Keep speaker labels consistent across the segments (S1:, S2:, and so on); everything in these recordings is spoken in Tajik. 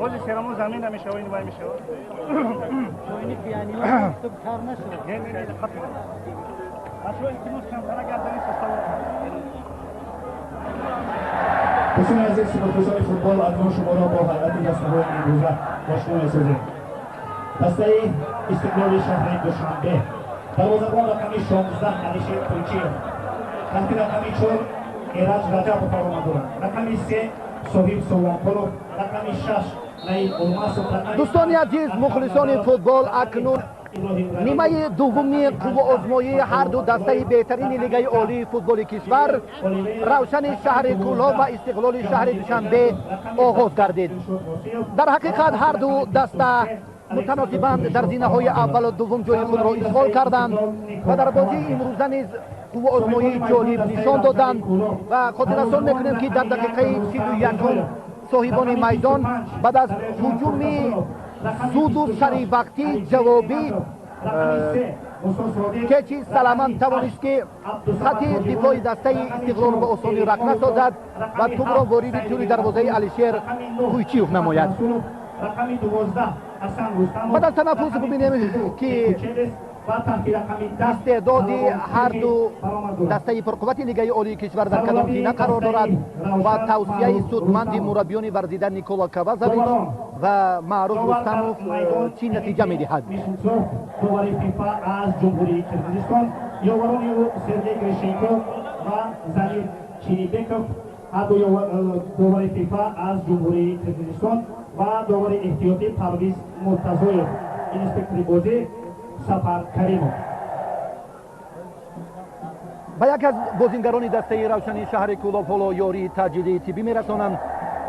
S1: Бози серамо замин намешава, ин вай мешава. Не, не, не, хатм. Бачаҳо, илтимос, камтара гардани состава.
S2: Дӯстони азиз, мухлисони футбол, акнун шуморо бо ҳайати дастаҳои имрӯза ошно месозем. Дастаи Истиқлоли шаҳри Душанбе: дарвозабон рақами 16 Алишер Тойчиев, таҳти рақами 4 Эраҷ Раҷабов баромад доранд, рақами 3 Соҳиб Сувонқулов, рақами 6 Наим Улмасов.
S3: Дӯстони азиз, мухлисони футбол, акнун нимаи дуввуми қувваозмоии ҳарду дастаи беҳтарини Лигаи олии футболи кишвар, Равшани шаҳри Кӯлоб ва Истиқлоли шаҳри Душанбе, оғоз гардид. Дар ҳақиқат, ҳарду даста мутаносибан дар зинаҳои аввалу дуввум ҷои худро ишғол карданд ва дар бозии имрӯза низ қувваозмоии ҷолиб нишон доданд. Ва хотиррасон мекунем, ки дар дақиқаи 41-ум соҳибони майдон баъд аз ҳуҷуми зуду саривақтии ҷавобӣ Кечи Саламан тавонист, ки хати дифои дастаи Истиқлол ба осонӣ ракна созад ва тӯбро вориди тӯри дарвозаи Алишер Куйчиев намояд. Баъд аз танаффус бибинем, ки истеъдоди ҳарду дастаи пурқуввати Лигаи олии кишвар дар кадом зина қарор дорад ва тавсияи судманди мураббиёни варзида Никола Кавазович ва Маъруф Рустамов чӣ натиҷа медиҳад.
S2: Довари ФИФА аз Ҷумҳурии Қирғизистон, ёварони ӯ Сергей Гришенко ва Замир Чинибеков, ҳарду довари ФИФА аз Ҷумҳурии Қирғизистон, ва довари эҳтиётӣ Парвиз Муртазоев, инспектори бозӣ Сафар Каримов.
S3: Ба яке аз бозингарони дастаи Равшани шаҳри Кӯлоб ҳоло ёрии таъҷилии тиббӣ мерасонанд.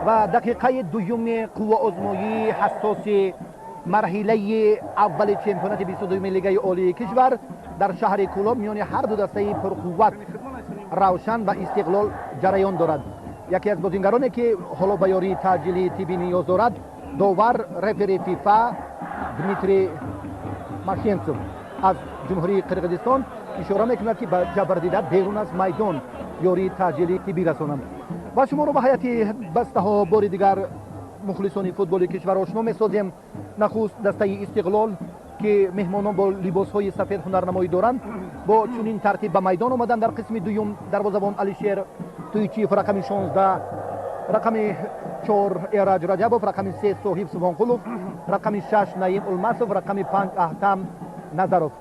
S3: Ва дақиқаи дуюми қувваозмоии ҳассоси марҳилаи аввали чемпионати 22-юми Лигаи олии кишвар дар шаҳри Кӯлоб миёни ҳарду дастаи пурқувват, Равшан ва Истиқлол, ҷараён дорад. Яке аз бозингароне, ки ҳоло ба ёрии таъҷилии тиббӣ ниёз дорад, довар рефери ФИФА Дмитрий Машенцев аз Ҷумҳурии Қирғизистон ишора мекунад, ки ба ҷабрдида берун аз майдон ёрии таъҷилии тиббӣ расонанд. Ва шуморо ба ҳайати бастаҳо бори дигар, мухлисони футболи кишвар, ошно месозем. Нахуст дастаи Истиқлол, ки меҳмонон бо либосҳои сафед ҳунарнамоӣ доранд, бо чунин тартиб ба майдон омаданд. Дар қисми дуюм дарвозабон Алишер Туйчиев, рақами 16, рақами 4 Эраҷ Раҷабов, рақами 3 Соҳиб Субҳонқулов, рақами 6 Наим Улмасов, рақами 5 Аҳтам Назаров,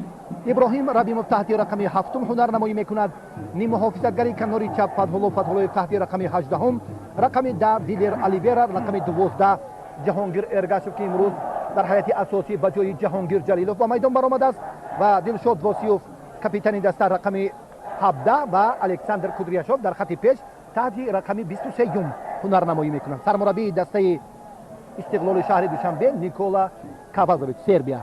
S3: Иброҳим Рабимов таҳти рақами ҳафтум ҳунарнамоӣ мекунад, ниммуҳофизатгари канори чап Фатҳулло Фатҳуллоев таҳти рақами 18-ум, рақами 10 Дилер Оливера, рақами 12 Ҷаҳонгир Эргашев, ки имрӯз дар ҳайати асосӣ ба ҷои Ҷаҳонгир Ҷалилов ба майдон баромадааст, ва Дилшод Восиёв, капитани даста, рақами 17, ва Александр Кудряшов дар хати пеш таҳти рақами 23-юм ҳунарнамоӣ мекунанд. Сармураббии дастаи Истиқлоли шаҳри Душанбе Никола Кавазович, Сербия.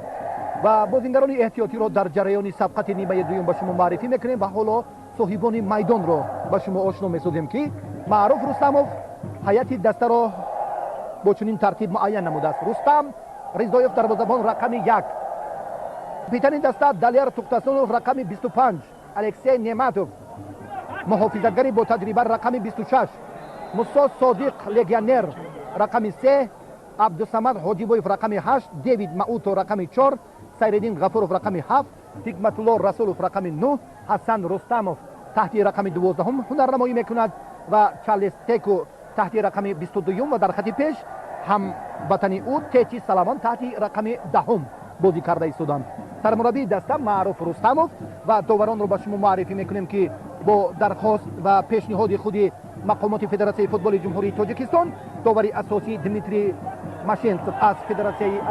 S3: Ва бозингарони эҳтиётиро дар ҷараёни сабқати нимаи дуюм ба шумо муаррифӣ мекунем. Ва ҳоло соҳибони майдонро ба шумо ошно месозем, ки Маъруф Рустамов ҳайати дастаро бо чунин тартиб муайян намудааст: Рустам Ризоев, дарвозабон, рақами 1, капитани даста Далер Тухтасунов, рақами 25, Алексей Нематов, муҳофизатгари ботаҷриба, рақами 26, Мусо Содиқ, легионер, рақами 3, Абдусамад Ҳоҷибоев, рақами 8, Девид Мауто, рақами 4, Сайриддин Ғафуров, рақами 7, Ҳикматулло Расулов, рақами 9, Ҳасан Рустамов таҳти рақами 12-ум ҳунарнамоӣ мекунад ва Чарлес Теку таҳти рақами 22-юм ва дар хати пеш ҳамватани ӯ Течи Саламон таҳти рақами 10-ум бозӣ карда истоданд. Сармураббии даста Маъруф Рустамов. Ва доваронро ба шумо муаррифӣ мекунем, ки бо дархост ва пешниҳоди худи мақомоти Федератсияи футболи Ҷумҳурии Тоҷикистон довари асосӣ Дмитрий Машенцев аз Федератсияи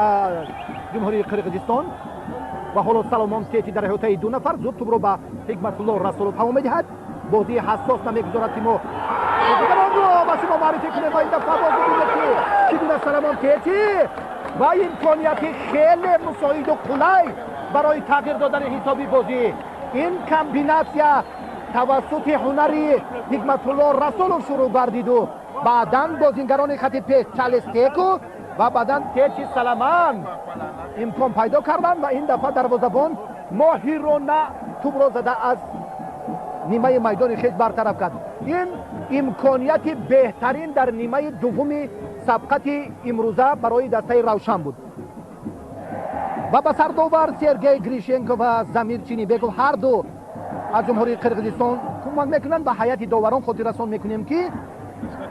S3: Ҷумҳурии Қирғизистон. Ва ҳоло Саломон Течи дар эҳотаи ду нафар зуд тӯбро ба Ҳикматулло Расулов ҳаво медиҳад. Бозии ҳассос намегузорад, ки мо ба шумо муаррифӣ кунем. Ва ин дафъа боз бибинед, ки чӣ гуна Саломон Течи ва имконияти хеле мусоиду қулай барои тағйир додани ҳисоби бозӣ. Ин комбинатсия тавассути ҳунари Ҳикматулло Расулов шурӯъ гардиду баъдан бозингарони хати пеш Чарлес Теку ва баъдан Течи Саламан имкон пайдо карданд. Ва ин дафъа дарвозабон моҳирона тӯбро зада аз нимаи майдони хеш бартараф кард. Ин имконияти беҳтарин дар нимаи дуввуми Сабқати имрӯза барои дастаи Равшан буд ва ба сардовар Сергей Гришенко ва Замир Чинибеков ҳар ду аз Ҷумҳурии Қирғизистон кӯмак мекунанд. Ба ҳайати доварон хотиррасон мекунем, ки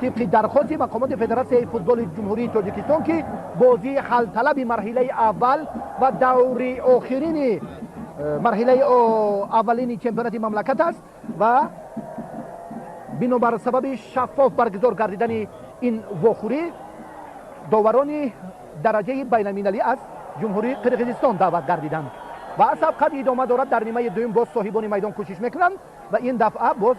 S3: тибқи дархости мақомоти Федератсияи футболи Ҷумҳурии Тоҷикистон, ки бозии ҳалталаби марҳилаи аввал ва даври охирини марҳилаи аввалини чемпионати мамлакат аст ва бинобар сабаби шаффоф баргузор гардидани ин вохӯрӣ доварони дараҷаи байналмилалӣ аз Ҷумҳурии Қирғизистон даъват гардиданд. Ва сабқат идома дорад. Дар нимаи дуюм боз соҳибони майдон кӯшиш мекунанд ва ин дафъа боз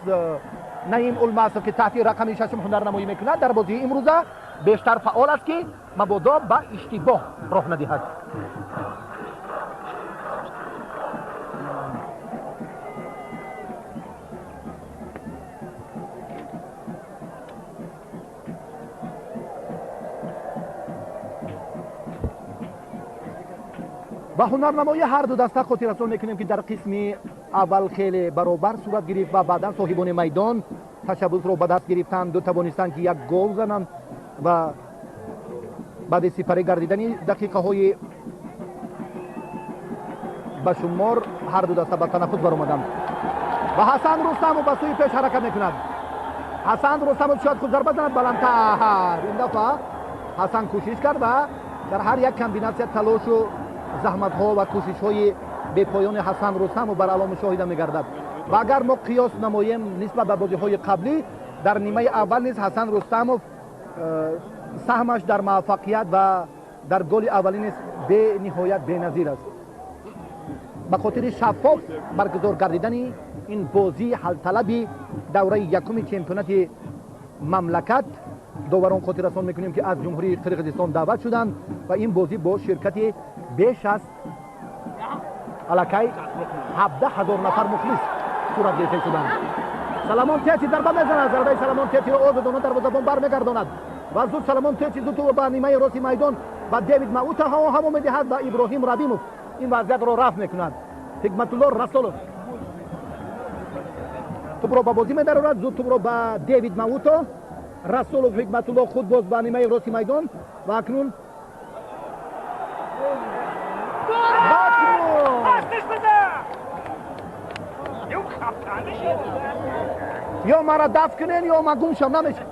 S3: Наим Улмасов, ки таҳти рақами шашум ҳунарнамоӣ мекунад, дар бозии имрӯза бештар фаъол аст, ки мабодо ба иштибоҳ роҳ надиҳад. Ва ҳунарнамоии ҳар ду даста хотиррасон мекунем, ки дар қисми аввал хеле баробар сурат гирифт ва баъдан соҳибони майдон ташаббусро ба даст гирифтанд, тавонистанд, ки як гол зананд ва баъди сипарӣ гардидани дақиқаҳои ба шумор ҳар ду даста ба танаффус баромаданд. Ва Ҳасан Рустамов ба сӯи пеш ҳаракат мекунад. Ҳасан Рустамов шояд худ зарба занад баландтар. Ин дафъа Ҳасан кӯшиш кард ва дар ҳар як комбинатсия талошу заҳматҳо ва кӯшишҳои бепоёни Ҳасан Рустамов бар ало мушоҳида мегардад. Ва агар мо қиёс намоем нисбат ба бозиҳои қаблӣ, дар нимаи аввал низ Ҳасан Рустамов саҳмаш дар муваффақият ва дар голи аввалӣ низ бениҳоят беназир аст. Ба хотири шаффоф баргузор гардидани ин бозии ҳалталаби давраи якуми чемпионати мамлакат доварон хотиррасон мекунем, ки аз Ҷумҳурии Қирғизистон даъват шуданд ва ин бозӣ бо ширкати беш аз аллакай 17 000 нафар мухлис сурат гирифта шуданд. Саламон Тети зарба мезанад. Зарбаи Саламон Тетиро озодона дарвозабон бармегардонад ва зуд Саламон Тети зуд ба нимаи рости майдон ба Дэвид Маута ҳаво медиҳад ва Иброҳим Радимов ин вазъиятро рафт мекунад. Ҳикматулло Расулов тӯбро ба бозӣ медарорад, зуд тӯбро ба Дэвид Мауто. Расулов Ҳикматулло худ боз ба нимаи рости майдон ва акнун ё мара дафт кунен, ё ман гум шам, намеша.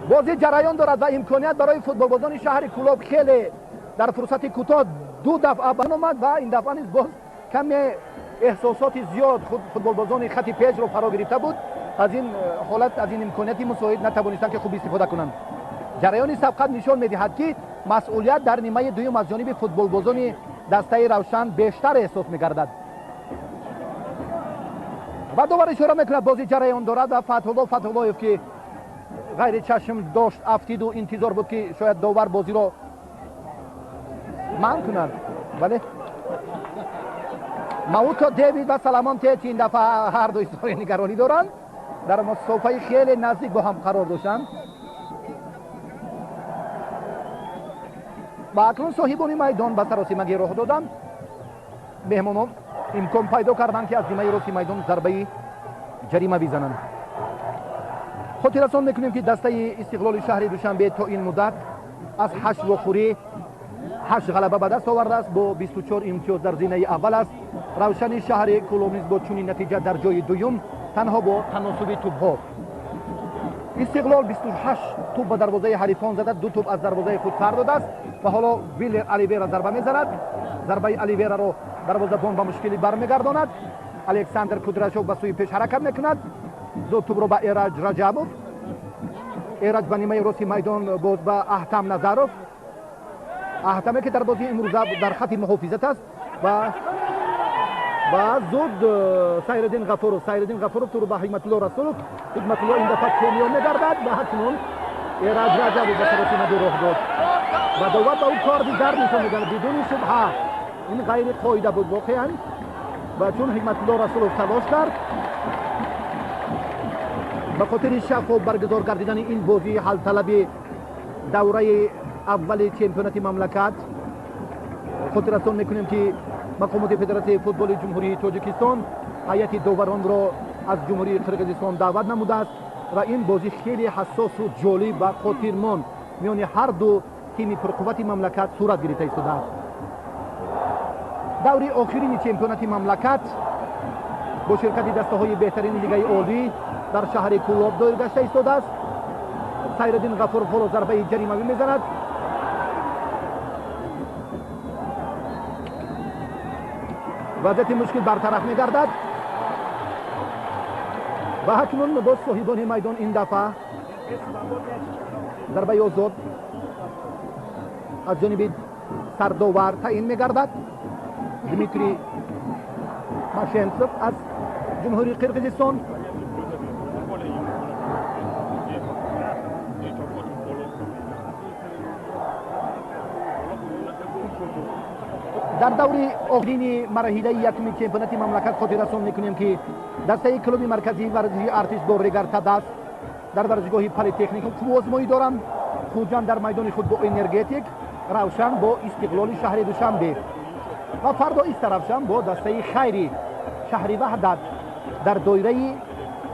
S3: Бозӣ ҷараён дорад ва имконият барои футболбозони шаҳри Кӯлоб хеле дар фурсати кӯтоҳ ду дафъа омад ва ин дафъа низ боз каме эҳсосоти зиёд футболбозони хати пешро фаро гирифта буд. Аз ин ҳолат, аз ин имконияти мусоид натавонистанд, ки хуб истифода кунанд. Ҷараёни сабқат нишон медиҳад, ки масъулият дар нимаи дуюм аз ҷониби футболбозони дастаи Равшан бештар эҳсос мегардад. Ва довар ишора мекунад, бозӣ ҷараён дорад ва Фатҳулло Фатҳуллоев, ки ғайри чашм дошт афтиду интизор буд, ки шояд довар бозиро манъ кунад, вале Мауто Дэвид ва Саламон Тети ин дафъа ҳар ду изҳори нигаронӣ доранд, дар масофаи хеле наздик бо ҳам қарор доштанд. Ва акнун соҳибони майдон ба саросимагӣ роҳ доданд. Меҳмонон имкон пайдо карданд, ки аз нимаи рости майдон зарбаи ҷарима бизананд. Хотиррасон мекунем, ки дастаи Истиқлоли шаҳри Душанбе то ин муддат аз ҳашт вохӯрӣ ҳашт ғалаба ба даст овардааст, бо 24 имтиёз дар зинаи аввал аст. Равшани шаҳри Кӯлоб низ бо чунин натиҷа дар ҷои дуюм, танҳо бо таносуби тӯбҳо. Истиқлол 28 тӯб ба дарвозаи ҳарифон зада, ду тӯб аз дарвозаи худ сар додааст. Ва ҳоло Виллер Оливера зарба мезанад. Зарбаи Оливераро дарвозабон ба мушкилӣ бармегардонад. Александр Кудрашов ба сӯи пеш ҳаракат мекунад, зуд тӯбро ба Эраҷ Раҷабов. Эраҷ ба нимаи рости майдон, боз ба Аҳтам Назаров. Аҳтаме, ки дар бозии имрӯза дар хати муҳофизат аст. Ва зуд Сайриддин Ғафуров. Сайриддин Ғафуров тӯро ба Ҳикматулло Расулов. Ҳикматулло ин дафъа комёб мегардад ва ҳакнун Эраҷ Раҷабов ба саросимагӣ роҳ дод ва довар ба ӯ корди зард нишон медиҳад. Бидуни шубҳа ин ғайри қоида буд воқеан. Ва чун Ҳикматулло Расулов талош кард ба хотири шаффоф баргузор гардидани ин бозии ҳалталаби давраи аввали чемпионати мамлакат. Хотиррасон мекунем, ки Мақомоти Федератсияи футболи Ҷумҳурии Тоҷикистон ҳайати доваронро аз Ҷумҳурии Қирғизистон даъват намудааст ва ин бозӣ хеле ҳассосу ҷолиб ва хотирмон миёни ҳар ду тими пурқуввати мамлакат сурат гирифта истодааст. Даври охирини чемпионати мамлакат бо ширкати дастаҳои беҳтарини лигаи олӣ дар шаҳри Кӯлоб доир гашта истодааст. Сайриддин Ғафуров ҳоло зарбаи ҷаримавӣ мезанад. Вазъияти мушкил бартараф мегардад ва акнун боз соҳибони майдон ин дафъа зарбаи озод аз ҷониби сардовар таъин мегардад. Дмитрий Машенцев аз Ҷумҳурии Қирғизистон. Дар даври охирини марҳилаи якуми чемпионати мамлакат хотиррасон мекунем, ки дастаи клуби марказии варзиши Артиш бо Регар Тадас дар варзишгоҳи Политехникум қувваозмоӣ доранд. Хуҷанд дар майдони худ бо Энергетик, Равшан бо Истиқлоли шаҳри Душанбе ва фардо Истаравшан бо дастаи Хайри шаҳри Ваҳдат дар доираи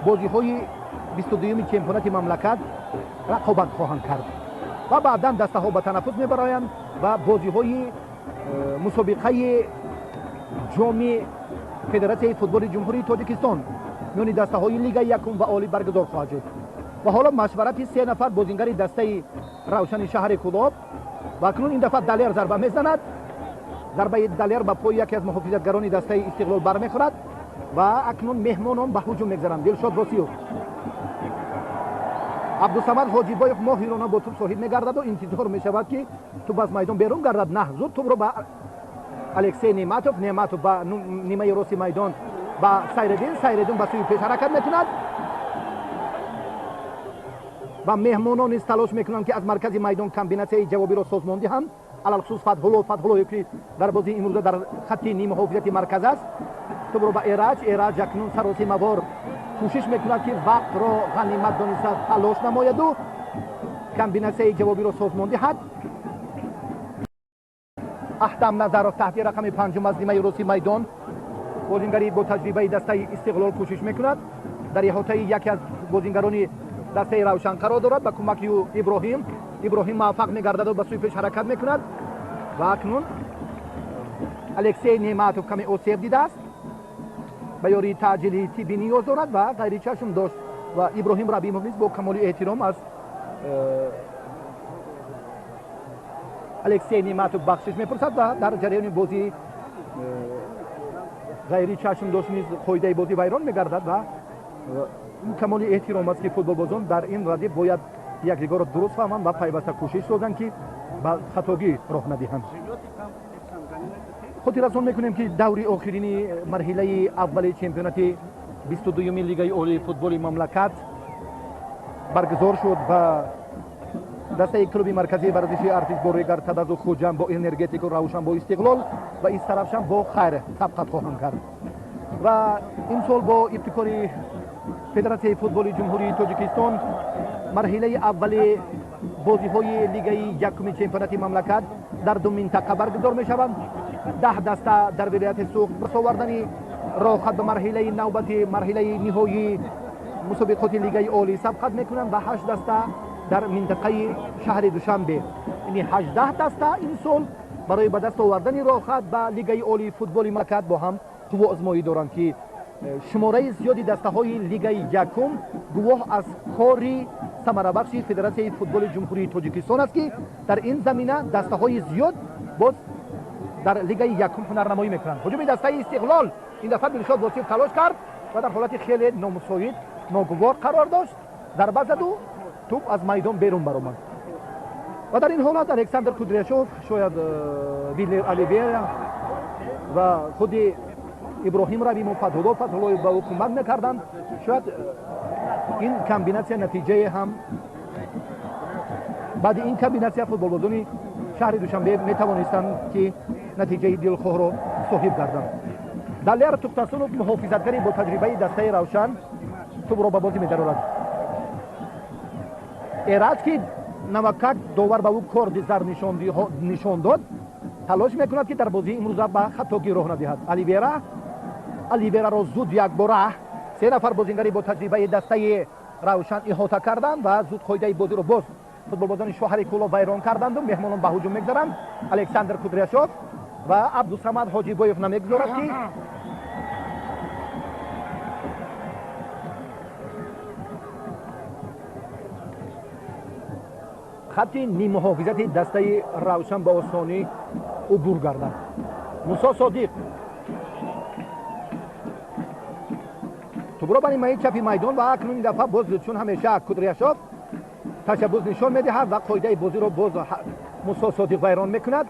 S3: бозиҳои 22-юми чемпионати мамлакат рақобат хоҳанд кард ва баъдан дастаҳо ба танаффус мебароянд ва бозиҳои мусобиқаи ҷоми Федератсияи футболи Ҷумҳурии Тоҷикистон миёни дастаҳои лигаи якум ва олӣ баргузор хоҳад шуд. Ва ҳоло машварати се нафар бозингари дастаи Равшани шаҳри Кӯлоб ва акнун ин дафъа Далер зарба мезанад. Зарбаи Далер ба пои яке аз муҳофизатгарони дастаи Истиқлол бармехӯрад ва акнун меҳмонон ба ҳуҷум мегзаранд. Дилшод Восиев, Абдусамад Ҳоҷибоев моҳирона бо туп соҳиб мегардаду интизор мешавад, ки туп аз майдон берун гардад. На, зуд тупро ба Алексей Неъматов, Неъматов ба нимаи рости майдон ба Сайриддин, Сайриддин ба сӯи пеш ҳаракат мекунад ва меҳмонон низ талош мекунанд, ки аз маркази майдон комбинатсияи ҷавобиро созмон диҳанд. Алалхусус Фатҳулло, Фатҳуллое ки дар бозии имрӯза дар хатти нимуҳофизати марказ аст. Тупро ба Эраҷ, Эраҷ акнун саросимавор кӯшиш мекунад, ки вақтро ғанимат дониста талош намояду комбинатсияи ҷавобиро созмон диҳад. Аҳтам Назаров таҳти рақами панҷум аз нимаи рости майдон бозингари бо таҷрибаи дастаи Истиқлол кӯшиш мекунад. Дар иҳотаи яке аз бозингарони дастаи Равшан қарор дорад. Ба кӯмаки ӯ Иброҳим, Иброҳим муваффақ мегардаду ба сӯи пеш ҳаракат мекунад ва акнун Алексей Неъматов каме осеб дидааст, ба ёрии таъҷили тиббӣ ниёз дорад ва ғайричашм дошт ва Иброҳим Рабимов низ бо камоли эҳтиром аз Алексей Неъматов бахшиш мепурсад ва дар ҷараёни бозӣ ғайричашм дошт низ қоидаи бозӣ вайрон мегардад ва ин камоли эҳтиром аст, ки футболбозон дар ин радиф бояд якдигарро дуруст фаҳманд ва пайваста кӯшиш созанд, ки ба хатогӣ роҳ надиҳанд. Хотиррасон мекунем, ки даври охирини марҳилаи аввали чемпионати 22-юми лигаи олии футболи мамлакат баргузор шуд ва дастаи клуби марказии варзиши Артиш бо Регар Тадазу, Хуҷанд бо Энергетику, Равшан бо Истиқлол ва Истаравшан бо Хайр сабқат хоҳанд кард. Ва имсол бо ибтикори Федератсияи футболи Ҷумҳурии Тоҷикистон марҳилаи аввали бозиҳои лигаи якуми чемпионати мамлакат дар ду минтақа баргузор мешаванд. 10 даста дар вилояти Суғд бас овардани роҳхат ба марҳилаи навбати марҳилаи ниҳоии мусобиқоти лигаи олӣ сабқат мекунанд ва ҳашт даста дар минтақаи шаҳри Душанбе, яъне 18 даста имсол барои ба даст овардани роҳхат ба лигаи олии футболи мамлакат бо ҳам қувваозмоӣ доранд, ки шумораи зиёди дастаҳои лигаи якум гувоҳ аз кори самарабахши Федератсияи футболи Ҷумҳурии Тоҷикистон аст, ки дар ин замина дастаҳои зиёд боз дар лигаи якум ҳунарнамоӣ мекунанд. Ҳуҷуми дастаи Истиқлол, ин дафъа Дилшод Восиев талош кард ва дар ҳолати хеле номусоид, ногувор қарор дошт, зарба заду туп аз майдон берун баромад. Ва дар ин ҳолат Александр Кудряшов, шояд Виллер Оливера ва худи Иброҳим Рабимов, Фатҳулло Фатҳуллоев ба ӯ кӯмак мекарданд. Шояд ин комбинатсия натиҷае ҳам, баъди ин комбинатсия футболбозони шаҳри Душанбе метавонистанд, ки натиҷаи дилхоҳро соҳиб гарданд. Далер Тухтасунов, муҳофизатгари бо таҷрибаи дастаи Равшан, тубро ба бозӣ медарорад. Эраҷ, ки навакак довар ба ӯ корди зар нишон дод. Талош мекунад, ки дар бозии имрӯза ба хатогӣ роҳ надиҳад. Оливера, Оливераро зуд якбора се нафар бозингари бо таҷрибаи дастаи Равшан иҳота карданд ва зуд қоидаи бозиро боз футболбозони шоҳари Кӯлоб вайрон карданду меҳмонон ба ҳуҷум мегзаранд. Александр Кудряшов ва Абдусамад Ҳоҷибоев намегузорад, ки хатти ниммуҳофизати дастаи Равшан ба осонӣ убур гардад. Мусо Содиқ тӯбро ба нимаи чапи майдон ва акнун ин дафъа боз чун ҳамеша Кудряшов ташаббус нишон медиҳад ва қоидаи бозиро боз Мусо Содиқ вайрон мекунад.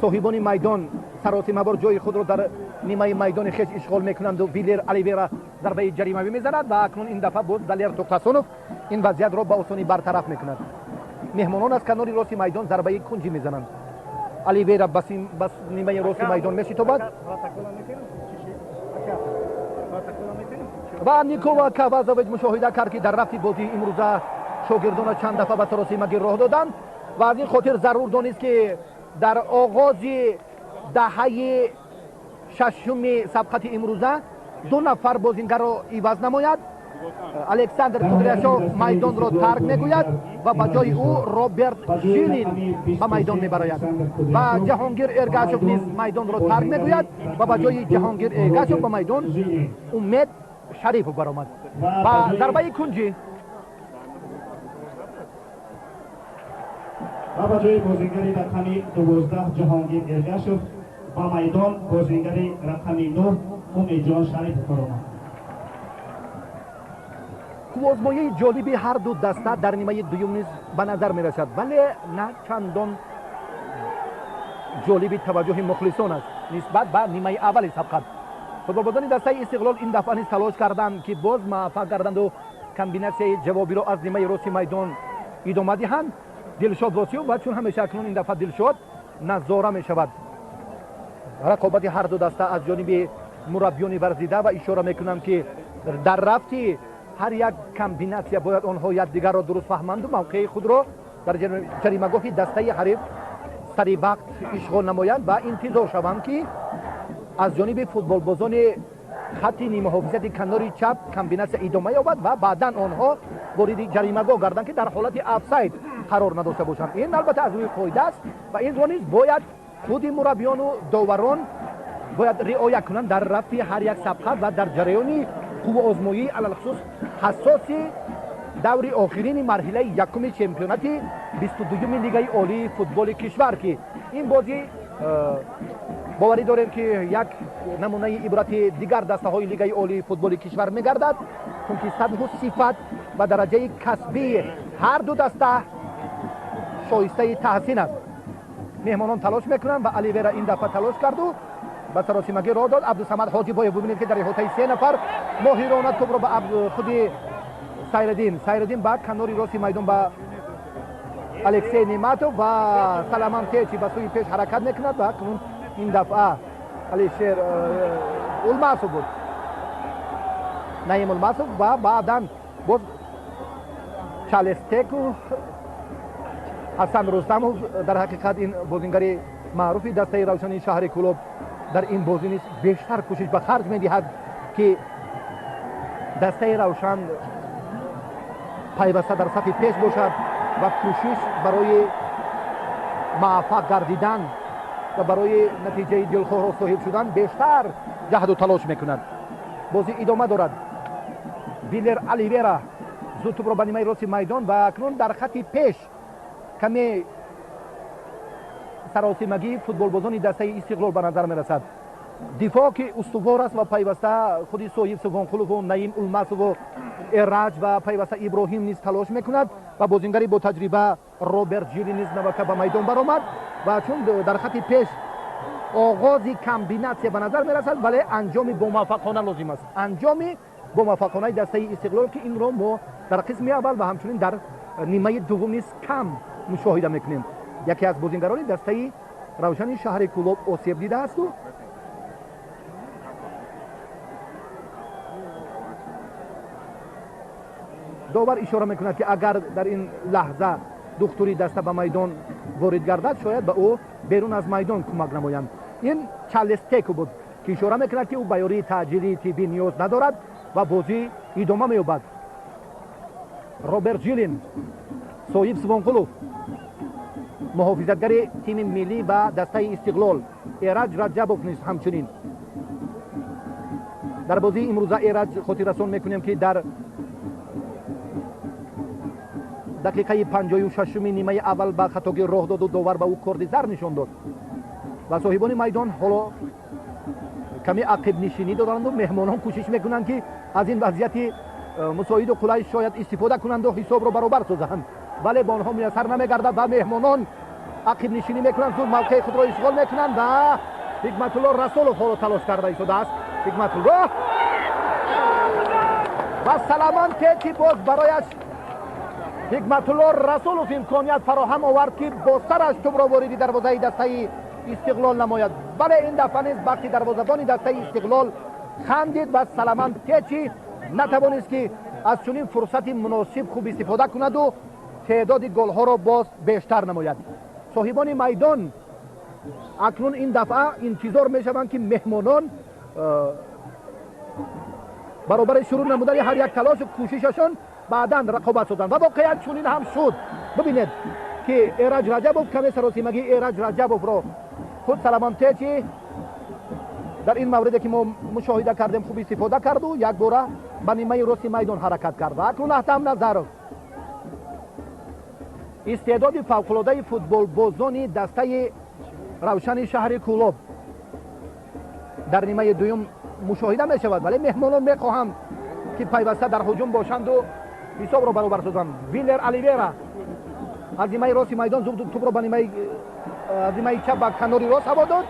S3: Соҳибони майдон саросимабор ҷои худро дар нимаи майдони хеш ишғол мекунанду Вилер Оливера зарбаи ҷаримавӣ мезанад ва акнун ин дафъа боз Далер Тоқтасонов ин вазъиятро ба осонӣ бартараф мекунад. Меҳмонон аз канори рости майдон зарбаи кунҷӣ мезананд. Оливера ба нимаи рости майдон мешитобад ва Никола Кавазович мушоҳида кард, ки дар рафти бозии имрӯза шогирдона чанд дафъа ба саросимагӣ роҳ доданд ва аз ин хотир зарур донист, ки дар оғози даҳаи шашуми сабқати имрӯза ду нафар бозингарро иваз намояд. Александр Кудряшов майдонро тарк мегӯяд ва ба ҷои ӯ Роберт Жилин ба майдон мебарояд ва Ҷаҳонгир Эргашов низ майдонро тарк мегӯяд ва ба ҷои Ҷаҳонгир Эргашов ба майдон Умед Шарипов баромад ва зарбаи кунҷӣ.
S2: Ва ба ҷои бозингари рақами 12 Ҷаҳонгир Эргашов ба майдон бозингари рақами 9 Умедҷон Шарипов баромад.
S3: Қувваозмоии ҷолиби ҳар ду даста дар нимаи дуюм низ ба назар мерасад, вале на чандон ҷолиби таваҷҷӯҳи мухлисон аст нисбат ба нимаи аввали сабқат. Футболбозони дастаи Истиқлол ин дафъа низ талош карданд, ки боз муваффақ гарданду комбинатсияи ҷавобиро аз нимаи рости майдон идома диҳанд. Дилшод Восиёв ва чун ҳамеша акнун ин дафъа Дилшод назора мешавад. Рақобати ҳар ду даста аз ҷониби мураббиёни варзида ва ишора мекунам, ки дар рафти ҳар як комбинатсия бояд онҳо якдигарро дуруст фаҳманду мавқеи худро дар ҷаримагоҳи дастаи ҳариф сари вақт ишғол намоянд ва интизор шаванд, ки аз ҷониби футболбозони хатти нимуҳофизати канори чап комбинатсия идома ёбад ва баъдан онҳо вориди ҷаримагоҳ гарданд, ки дар ҳолати офсайд қарор надошта бошанд. Ин албатта аз рӯи қоида аст ва инро низ бояд худи мураббиёну доварон бояд риоя кунанд дар рафти ҳар як сабқат ва дар ҷараёни қувваозмоии алалхусус ҳассоси даври охирини марҳилаи якуми чемпионати 22-юми лигаи олии футболи кишвар, ки ин бозӣ боварӣ дорем, ки як намунаи ибрати дигар дастаҳои лигаи олии футболи кишвар мегардад, чунки сатҳу сифат ва дараҷаи касбии ҳар ду даста шоистаи таҳсин аст. Меҳмонон талош мекунанд ва Оливера ин дафъа талош карду ба саросимагӣ роҳ дод. Абдусамад Ҳоҷибоев бибинед, ки дар иҳотаи се нафар моҳирона тӯбро ба худи Сайраддин, Сайраддин ба канори рости майдон ба Алексей Нематов ва Саламан Течи ба сӯи пеш ҳаракат мекунад ва акнун ин дафъа Алишер Улмасов буд, Наим Улмасов ва баъдан боз Чалестеку Ҳасан Рустамов. Дар ҳақиқат ин бозингари маъруфи дастаи Равшани шаҳри Кӯлоб дар ин бозӣ низ бештар кӯшиш ба харҷ медиҳад, ки дастаи Равшан пайваста дар сафи пеш бошад ва кӯшиш барои муваффақ гардидан ва барои натиҷаи дилхоҳро соҳиб шудан бештар ҷаҳду талош мекунад. Бозӣ идома дорад. Вилер Оливера зуд тӯбро ба нимаи рости майдон ва акнун дар хатти пеш каме саросимагии футболбозони дастаи Истиқлол ба назар мерасад. Дифоъ ки устувор аст ва пайваста худи Соҳиб Субҳонқулову Наим Улмасову Эраҷ ва пайваста Иброҳим низ талош мекунад ва бозингари бо таҷриба Роберт Жили низ навака ба майдон баромад ва чун дар хатти пеш оғози комбинатсия ба назар мерасад, вале анҷоми бомуваффақона лозим аст, анҷоми бомуваффақонаи дастаи Истиқлол, ки инро мо дар қисми аввал ва ҳамчунин дар нимаи дуввум низ кам мушоҳида мекунем. Яке аз бозингарони дастаи Равшани шаҳри Кӯлоб осеб дидаасту довар ишора мекунад, ки агар дар ин лаҳза духтури даста ба майдон ворид гардад, шояд ба ӯ берун аз майдон кӯмак намоянд. Ин Чарлес Теку буд, ки ишора мекунад, ки ӯ ба ёрии таъҷилии тиббӣ ниёз надорад ва бозӣ идома меёбад. Роберт Жилин, Соҳиб Сувонқулов, муҳофизатгари тими миллӣ ва дастаи Истиқлол, Эраҷ Раҷабов низ ҳамчунин. Дар бозии имрӯза Эраҷ хотиррасон мекунем, ки дар дақиқаи 56-уми нимаи аввал ба хатогӣ роҳ доду довар ба ӯ корди зар нишон дод ва соҳибони майдон ҳоло каме ақибнишинӣ доранду меҳмонон кӯшиш мекунанд, ки аз ин вазъияти мусоиду қулай шояд истифода кунанду ҳисобро баробар созанд, вале ба онҳо муяссар намегардад ва меҳмонон ақибнишинӣ мекунанд, зуд мавқеи худро ишғол мекунанд ва Ҳикматулло Расулов ҳоло талош карда истодааст. Ҳикматулло ва Саламон Тети боз барояш Ҳикматулло Расулов имконият фароҳам овард, ки бо сараш тӯбро вориди дарвозаи дастаи Истиқлол намояд. Вале ин дафъа низ бахти дарвозабони дастаи Истиқлол хандид ва Саламон Течи натавонист, ки аз чунин фурсати муносиб хуб истифода кунаду теъдоди голҳоро боз бештар намояд. Соҳибони майдон акнун ин дафъа интизор мешаванд, ки меҳмонон баробари шурӯъ намудани ҳар як талошу кӯшишашон баъдан рақобат созанд ва воқеан чунин ҳам шуд. Бибинед, ки Эраҷ Раҷабов каме саросимагии Эраҷ Раҷабовро худ Саламон Течи дар ин мавриде, ки мо мушоҳида кардем, хуб истифода карду якбора ба нимаи рости майдон ҳаракат кард. Ва акнун Аҳтам Назаров, истеъдоди фавқулодаи футболбозони дастаи Равшани шаҳри Кӯлоб дар нимаи дуюм мушоҳида мешавад, вале меҳмонон мехоҳанд, ки пайваста дар ҳуҷум бошанду ҳисобро баробар созанд. Виллер Оливера аз нимаи рости майдон зуд тӯбро ба нимаи аз нимаи чап ба канори рост ҳаво дод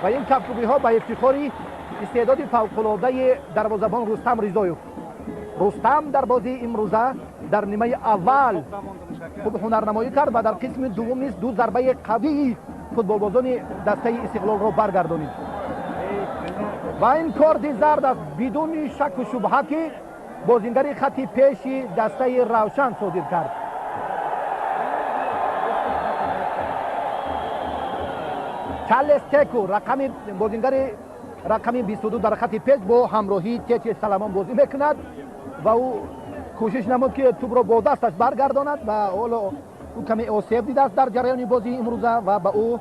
S3: ва ин кафкӯбиҳо ба ифтихори истеъдоди фавқулодаи дарвозабон Рустам Ризоев. Рустам дар бозии имрӯза дар нимаи аввал хуб ҳунарнамоӣ кард ва дар қисми дуввум низ ду зарбаи қавии футболбозони дастаи Истиқлолро баргардонид. Ва ин корти зард аст, бидуни шаку шубҳа, ки бозингари хатти пеши дастаи Равшан содир кард. Чарлес Теку, рақами бозингари рақами 22 дар хатти пеш, бо ҳамроҳии Тети Саламон бозӣ мекунад ва ӯ кӯшиш намуд, ки тӯбро бо дасташ баргардонад ва ҳоло ӯ каме осеб дидааст дар ҷараёни бозии имрӯза ва ба ӯ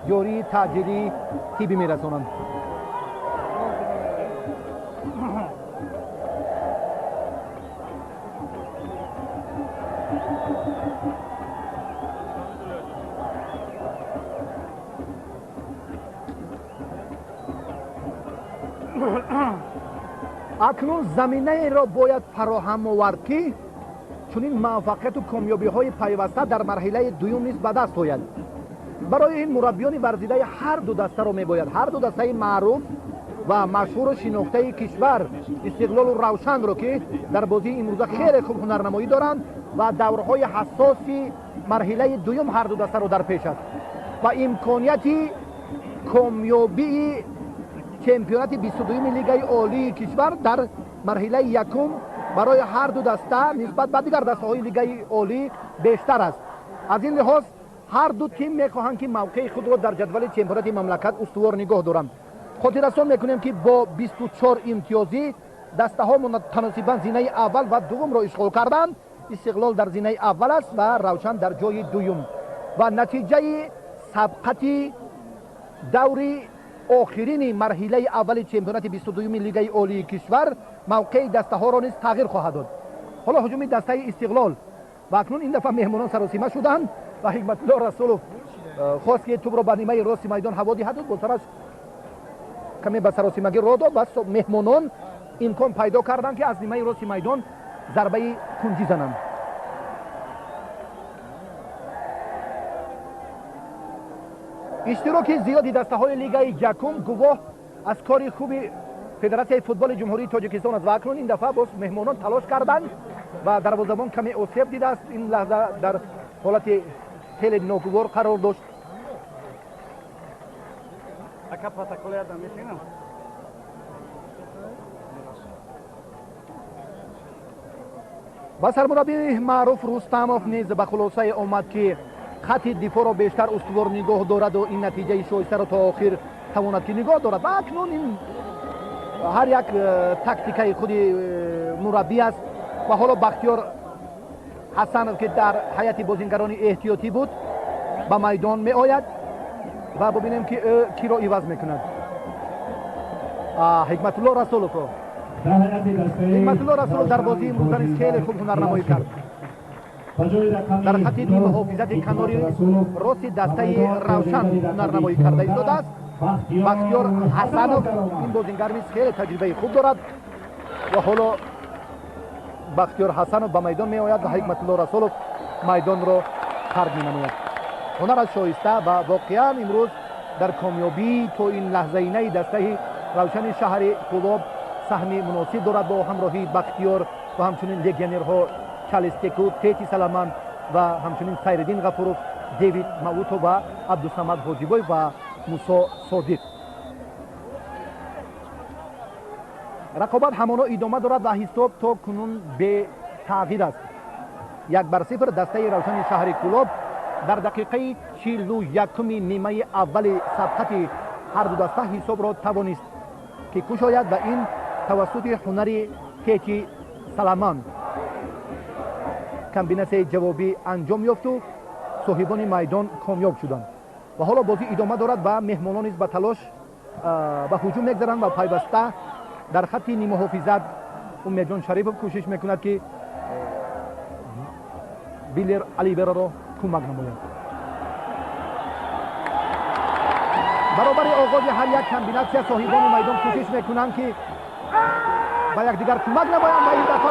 S3: ёрии таъҷилии тиббӣ мерасонанд. Акнун заминаеро бояд фароҳам овард, ки чунин муваффақияту комёбиҳои пайваста дар марҳилаи дуюм низ ба даст ояд. Барои ин мураббиёни варзидаи ҳар ду дастаро мебояд, ҳар ду дастаи маъруф ва машҳуру шинохтаи кишвар, Истиқлолу Равшанро, ки дар бозии имрӯза хеле хуб ҳунарнамоӣ доранд ва даврҳои ҳассоси марҳилаи дуюм ҳар ду дастаро дар пеш аст ва имконияти комёбии чемпионати 22-юми лигаи олии кишвар дар марҳилаи якум барои ҳар ду даста нисбат ба дигар дастаҳои лигаи олӣ бештар аст. Аз ин лиҳоз ҳар ду тим мехоҳанд, ки мавқеи худро дар ҷадвали чемпионати мамлакат устувор нигоҳ доранд. Хотиррасон мекунем, ки бо 24 имтиёзӣ дастаҳо мутаносибан зинаи аввал ва дуввумро ишғол карданд. Истиқлол дар зинаи аввал аст ва Равшан дар ҷои дуюм ва натиҷаи сабқати даври охирини марҳилаи аввали чемпионати 22-юми лигаи олии кишвар мавқеи дастаҳоро низ тағйир хоҳад дод. Ҳоло ҳуҷуми дастаи Истиқлол ва акнун ин дафъа меҳмонон саросима шуданд ва Ҳикматулло Расулов хост, ки тӯбро ба нимаи рости майдон ҳаво диҳаду бо сараш каме ба саросимагӣ роҳ дод ва меҳмонон имкон пайдо карданд, ки аз нимаи рости майдон зарбаи кунҷӣ зананд. Иштироки зиёди дастаҳои лигаи якум гувоҳ аз кори хуби Федератсияи футболи Ҷумҳурии Тоҷикистон аст ва акнун ин дафъа боз меҳмонон талош карданд ва дарвозабон каме осеб дидааст, ин лаҳза дар ҳолати хеле ногувор қарор дошт.
S1: Ака, протокол ядам мешинам.
S3: Ва сармураббии Маъруф Рустамов низ ба хулосае омад, ки хати дифоъро бештар устувор нигоҳ дораду ин натиҷаи шоистаро то охир тавонад, ки нигоҳ дорад. Ва акнун ин ҳар як тактикаи худи мураббӣ аст. Ва ҳоло Бахтиёр Ҳасанов, ки дар ҳайати бозингарони эҳтиётӣ буд, ба майдон меояд ва бубинем, ки ӯ киро иваз мекунад. Ҳикматулло Расуловро. Ҳикматулло Расулов дар бозии имрӯза низ хеле хуб ҳунарнамоӣ кард. Дар хати нимуҳофизати канори рости дастаи Равшан ҳунарнамоӣ карда истодааст. Бахтиёр Ҳасанов, ин бозингар низ хеле таҷрибаи хуб дорад. Ва ҳоло Бахтиёр Ҳасанов ба майдон меояд ва Ҳикматулло Расулов майдонро тарк менамояд. Ҳунар аз шоиста ва воқеан имрӯз дар комёбӣ то ин лаҳзаинаи дастаи Равшани шаҳри Кӯлоб саҳми муносиб дорад бо ҳамроҳии Бахтиёр ва ҳамчунин легионерҳо Чарлз Теку, Тети Саламан ва ҳамчунин Сайриддин Ғафуров, Девид Мавуто ва Абдусамад Ҳоҷибоев ва Мусо Содиқ. Рақобат ҳамоно идома дорад ва ҳисоб то кунун бетағйир аст. 1-0 дастаи Равшани шаҳри Кӯлоб дар дақиқаи 41-уми нимаи аввали сабқати ҳар ду даста ҳисобро тавонист, ки кушояд ва ин тавассути ҳунари Тети Саламан комбинатсияи ҷавобӣ анҷом ёфту соҳибони майдон комёб шуданд. Ва ҳоло бозӣ идома дорад ва меҳмонон низ ба талош ба ҳуҷум мегзаранд ва пайваста дар хатти нимуҳофизат Умедҷон Шарипов кӯшиш мекунад, ки Виллер Оливераро кӯмак намояд. Баробари оғози ҳар як комбинатсия соҳибони майдон кӯшиш мекунанд, ки ба якдигар кӯмак намоянд ва ин дафъа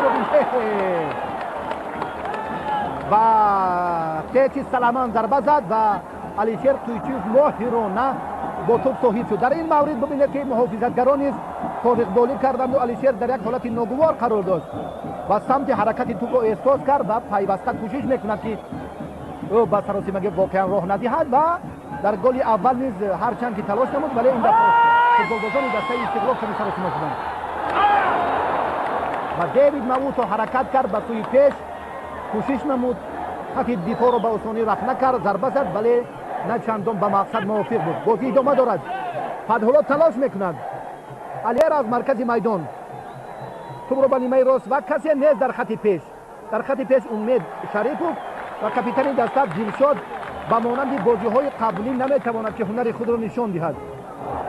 S3: ва Тети Саламан зарба зад ва Алишер Туйчиев моҳирона бо тӯб соҳиб шуд. Дар ин маврид бибинед, ки муҳофизатгарон низ фориғболӣ карданду Алишер дар як ҳолати ногувор қарор дошт ва самти ҳаракати тӯбро эҳсос кард ва пайваста кӯшиш мекунад, ки ӯ ба саросимагӣ воқеан роҳ надиҳад. Ва дар голи аввал низ ҳарчанд ки талош намуд, вале ин дафъа футболбозони дастаи Истиқлол ками саросима шуданд. Ва Девид Мавуто ҳаракат кард ба сӯи пеш, кӯшиш намуд, хати дифоъро ба осонӣ рафт накард, зарба зад, вале на чандон ба мақсад мувофиқ буд. Бозӣ идома дорад. Фатҳулло талош мекунад. Алиер аз маркази майдон тӯбро ба нимаи рост ва касе нест дар хати пеш. Дар хати пеш Умед Шарипов ва капитани даста Дилшод ба монанди бозиҳои қаблӣ наметавонад, ки ҳунари худро нишон диҳад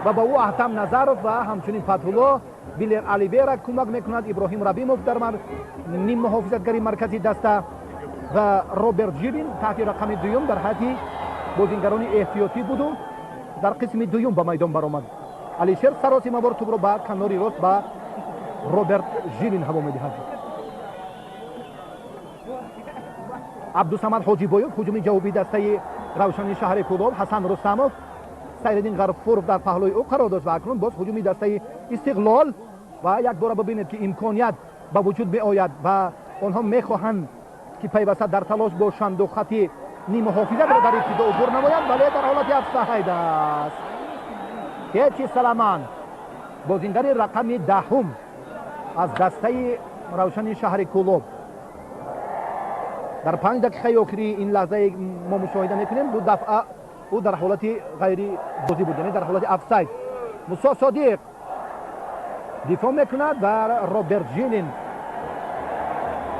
S3: ва ба ӯ Аҳтам Назаров ва ҳамчунин Фатҳулло, Виллер Оливера кӯмак мекунад. Иброҳим Рабимов дар ниммуҳофизатгари маркази даста ва Роберт Жилин таҳти рақами дуюм дар ҳайати бозингарони эҳтиётӣ буду дар қисми дуюм ба майдон баромад. Алишер саросимавор тӯбро ба канори рост ба Роберт Жилин ҳаво медиҳад. Абдусамад Ҳоҷибоев ҳуҷуми ҷавобии дастаи Равшани шаҳри Кӯлоб, Ҳасан Рустамов, Сайриддин Ғафуров дар паҳлӯи ӯ қарор дошт ва акнун боз ҳуҷуми дастаи Истиқлол ва як бора бибинед, ки имконият ба вуҷуд меояд ва онҳо мехоҳанд, ки пайваста дар талош бошанду хати нимуҳофизатро дар ибтидо убур намоянд, вале дар ҳолати офсайд аст. Тети Саламан, бозингари рақами 10 аз дастаи Равшани шаҳри Кӯлоб, дар 5 дақиқаи охири ин лаҳзае мо мушоҳида мекунем, ду дафъа ӯ дар ҳолати ғайрибозӣ буд, яъне дар ҳолати офсайд. Мусо Содиқ дифоъ мекунад ва Роберт Жилин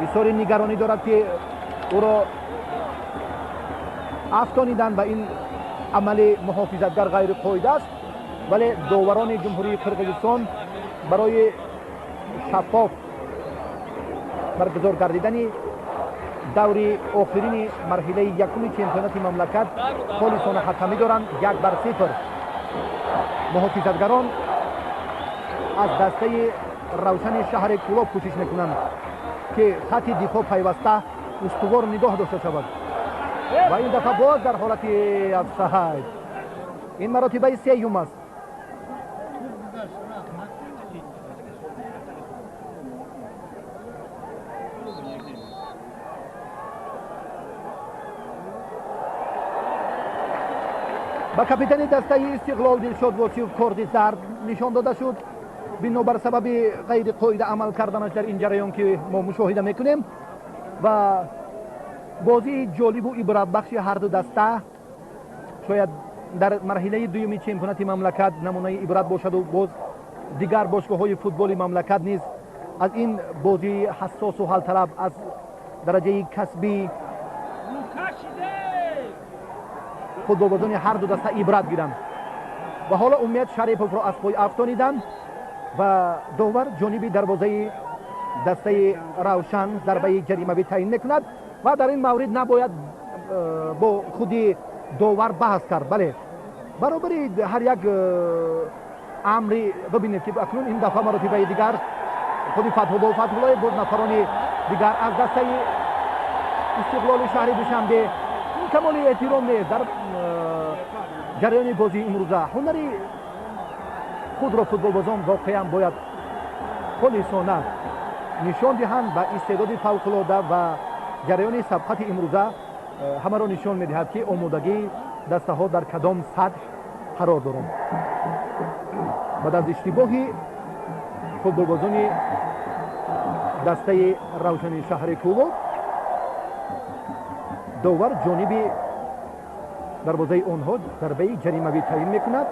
S3: бисёри нигаронӣ дорад, ки ӯро афтониданд ва ин амали муҳофизатгар ғайриқоида аст, вале доварони Ҷумҳурии Қирғизистон барои шаффоф баргузор гардидани даври охирини марҳилаи якуми чемпионати мамлакат холисона ҳакамӣ доранд. 1-0 муҳофизатгарон аз дастаи Равшани шаҳри Кӯлоб кӯшиш мекунанд, ки хати дифоъ пайваста устувор нигоҳ дошта шавад ва ин дафъа боз дар ҳолати офсайд. Ин маротибаи сеюм аст. Ба капитани дастаи Истиқлол Дилшод Восиев корди зард нишон дода шуд бинобар сабаби ғайриқоида амал карданаш дар ин ҷараён, ки мо мушоҳида мекунем. Ва бозии ҷолибу ибратбахши ҳарду даста шояд дар марҳилаи дуюми чемпионати мамлакат намунаи ибрат бошаду боз дигар бошгоҳҳои футболи мамлакат низ аз ин бозии ҳассосу ҳалталаб аз дараҷаи касбӣ футболбозони ҳарду даста ибрат гиранд. Ва ҳоло Умед Шариповро аз пой афтониданд ва довар ҷониби дарвозаи дастаи Равшан зарбаи ҷаримавӣ таъин мекунад ва дар ин маврид набояд бо худи довар баҳс кард. Бале, баробари ҳар як амри бибинед ки акнун ин дафъа маротибаи дигар худи Фатҳулло Фатҳуллоев боз нафарони дигар аз дастаи Истиқлоли шаҳри Душанбе. Ин камоли эҳтиром нест дар ҷараёни бозии имрӯза. Ҳунари худро футболбозон воқеан бояд холисона нишон диҳанд ва истеъдоди фавқулода ва ҷараёни сабқати имрӯза ҳамаро нишон медиҳад ки омодагии дастаҳо дар кадом сатҳ қарор доранд. Баъд аз иштибоҳи футболбозони дастаи Равшани шаҳри Кӯлоб довар ҷониби дарвозаи онҳо зарбаи ҷаримавӣ таъин мекунад.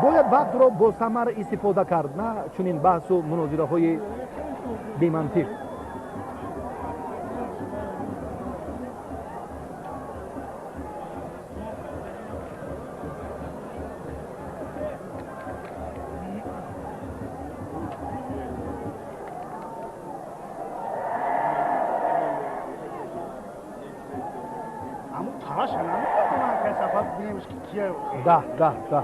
S3: Бояд вақтро бо самар истифода кард, на чунин баҳсу мунозираҳои бемантиқ. Да, да, да.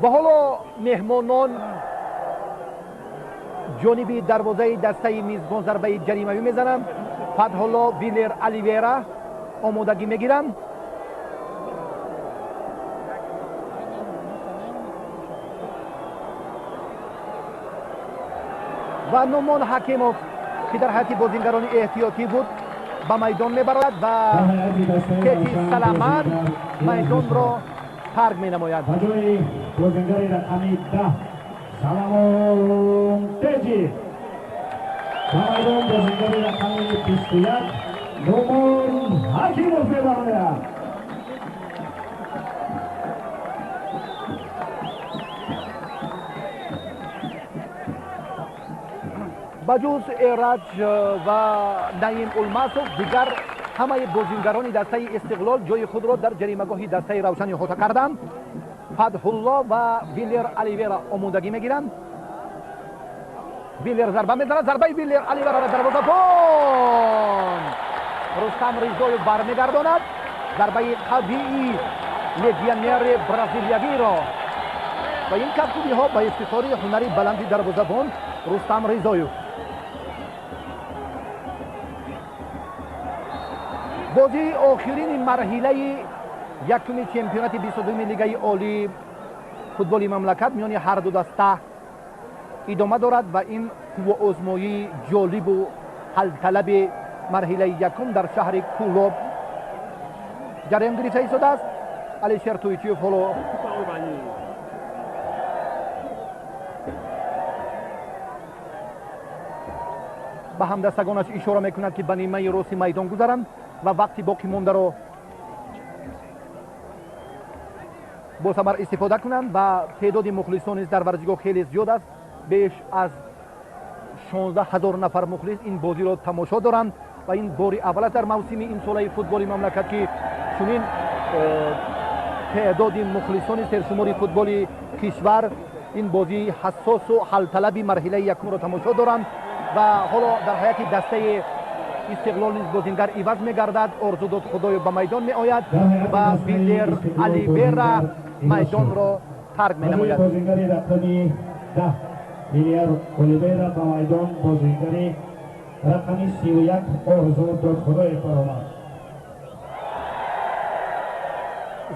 S3: Ва ҳоло меҳмонон ҷониби дарвозаи дастаи мизбон зарбаи ҷаримавӣ мезананд. Фатҳулло Вилер Оливера омодагӣ мегиранд. Ва Нумон Ҳакимов ки дар ҳайати бозингарони эҳтиётӣ буд ба майдон мебарад ва Кети Саламан майдонро тарк менамояд.
S2: Ба ҷои бозингари рақами 10 Саламон Теҷи ба майдон бозингари рақами 21 Нумон Ҳакимов мебарояд.
S3: Ба ҷуз Эраҷ ва Наим Улмасов дигар ҳамаи бозингарони дастаи Истиқлол ҷои худро дар ҷаримагоҳи дастаи Равшан иҳота карданд. Фатҳулло ва Вилер Оливера омодагӣ мегиранд. Вилер зарба мезанад, зарбаи Вилер Оливера дарвозабон Рустам Ризоев бармегардонад. Зарбаи қавии легионери бразилиявиро ва ин кафкӯбиҳо ба ифтихори ҳунари баланди дарвозабон Рустам Ризоев. Бозии охирини марҳилаи якуми чемпионати 22-ми лигаи олии футболи мамлакат миёни ҳарду даста идома дорад ва ин қувваозмоии ҷолибу ҳалталаби марҳилаи якум дар шаҳри Кӯлоб ҷараён гирифта истодааст. Алишер Туйчиев ҳоло ба ҳамдастагонаш ишора мекунад ки ба нимаи рости майдон гузаранд ва вақти боқӣ мондаро бо самар истифода кунанд. Ва теъдоди мухлисон низ дар варзишгоҳ хеле зиёд аст. Беш аз 16 ҳазор нафар мухлис ин бозиро тамошо доранд ва ин бори аввал аст дар мавсими имсолаи футболи мамлакат ки чунин теъдоди мухлисони сершумори футболи кишвар ин бозии ҳассосу ҳалталаби марҳилаи якумро тамошо доранд. Ва ҳоло дар ҳайати дастаи Истиқлол низ бозингар иваз мегардад. Орзу Додхудоев ба майдон меояд ва Вилер Оливера майдонро тарк менамояд.
S2: Бозингари рақами 10 Вилер Оливера ба майдон, бозингари рақами 31 Орзу Додхудоев баромад.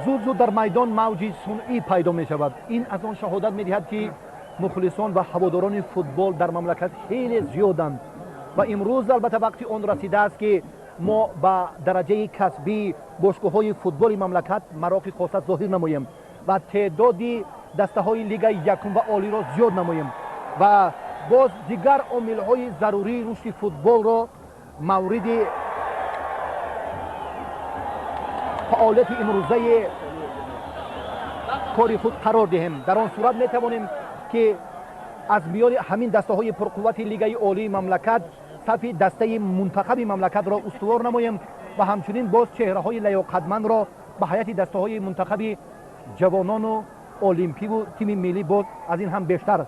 S3: Зуд зуд дар майдон мавҷи сунъӣ пайдо мешавад. Ин аз он шаҳодат медиҳад ки мухлисон ва ҳаводорони футбол дар мамлакат хеле зиёданд ва имрӯз албатта вақти он расидааст ки мо ба дараҷаи касбии бошгоҳҳои футболи мамлакат мароқи хоса зоҳир намоем ва теъдоди дастаҳои лигаи якум ва олиро зиёд намоем ва боз дигар омилҳои зарурии рушди футболро мавриди фаъолияти имрӯзаи кори худ қарор диҳем. Дар он сурат метавонем ки аз миёни ҳамин дастаҳои пурқуввати лигаи олии мамлакат сафи дастаи мунтахаби мамлакатро устувор намоем ва ҳамчунин боз чеҳраҳои лаёқатмандро ба ҳайати дастаҳои мунтахаби ҷавонону олимпиву тими миллӣ боз аз ин ҳам бештар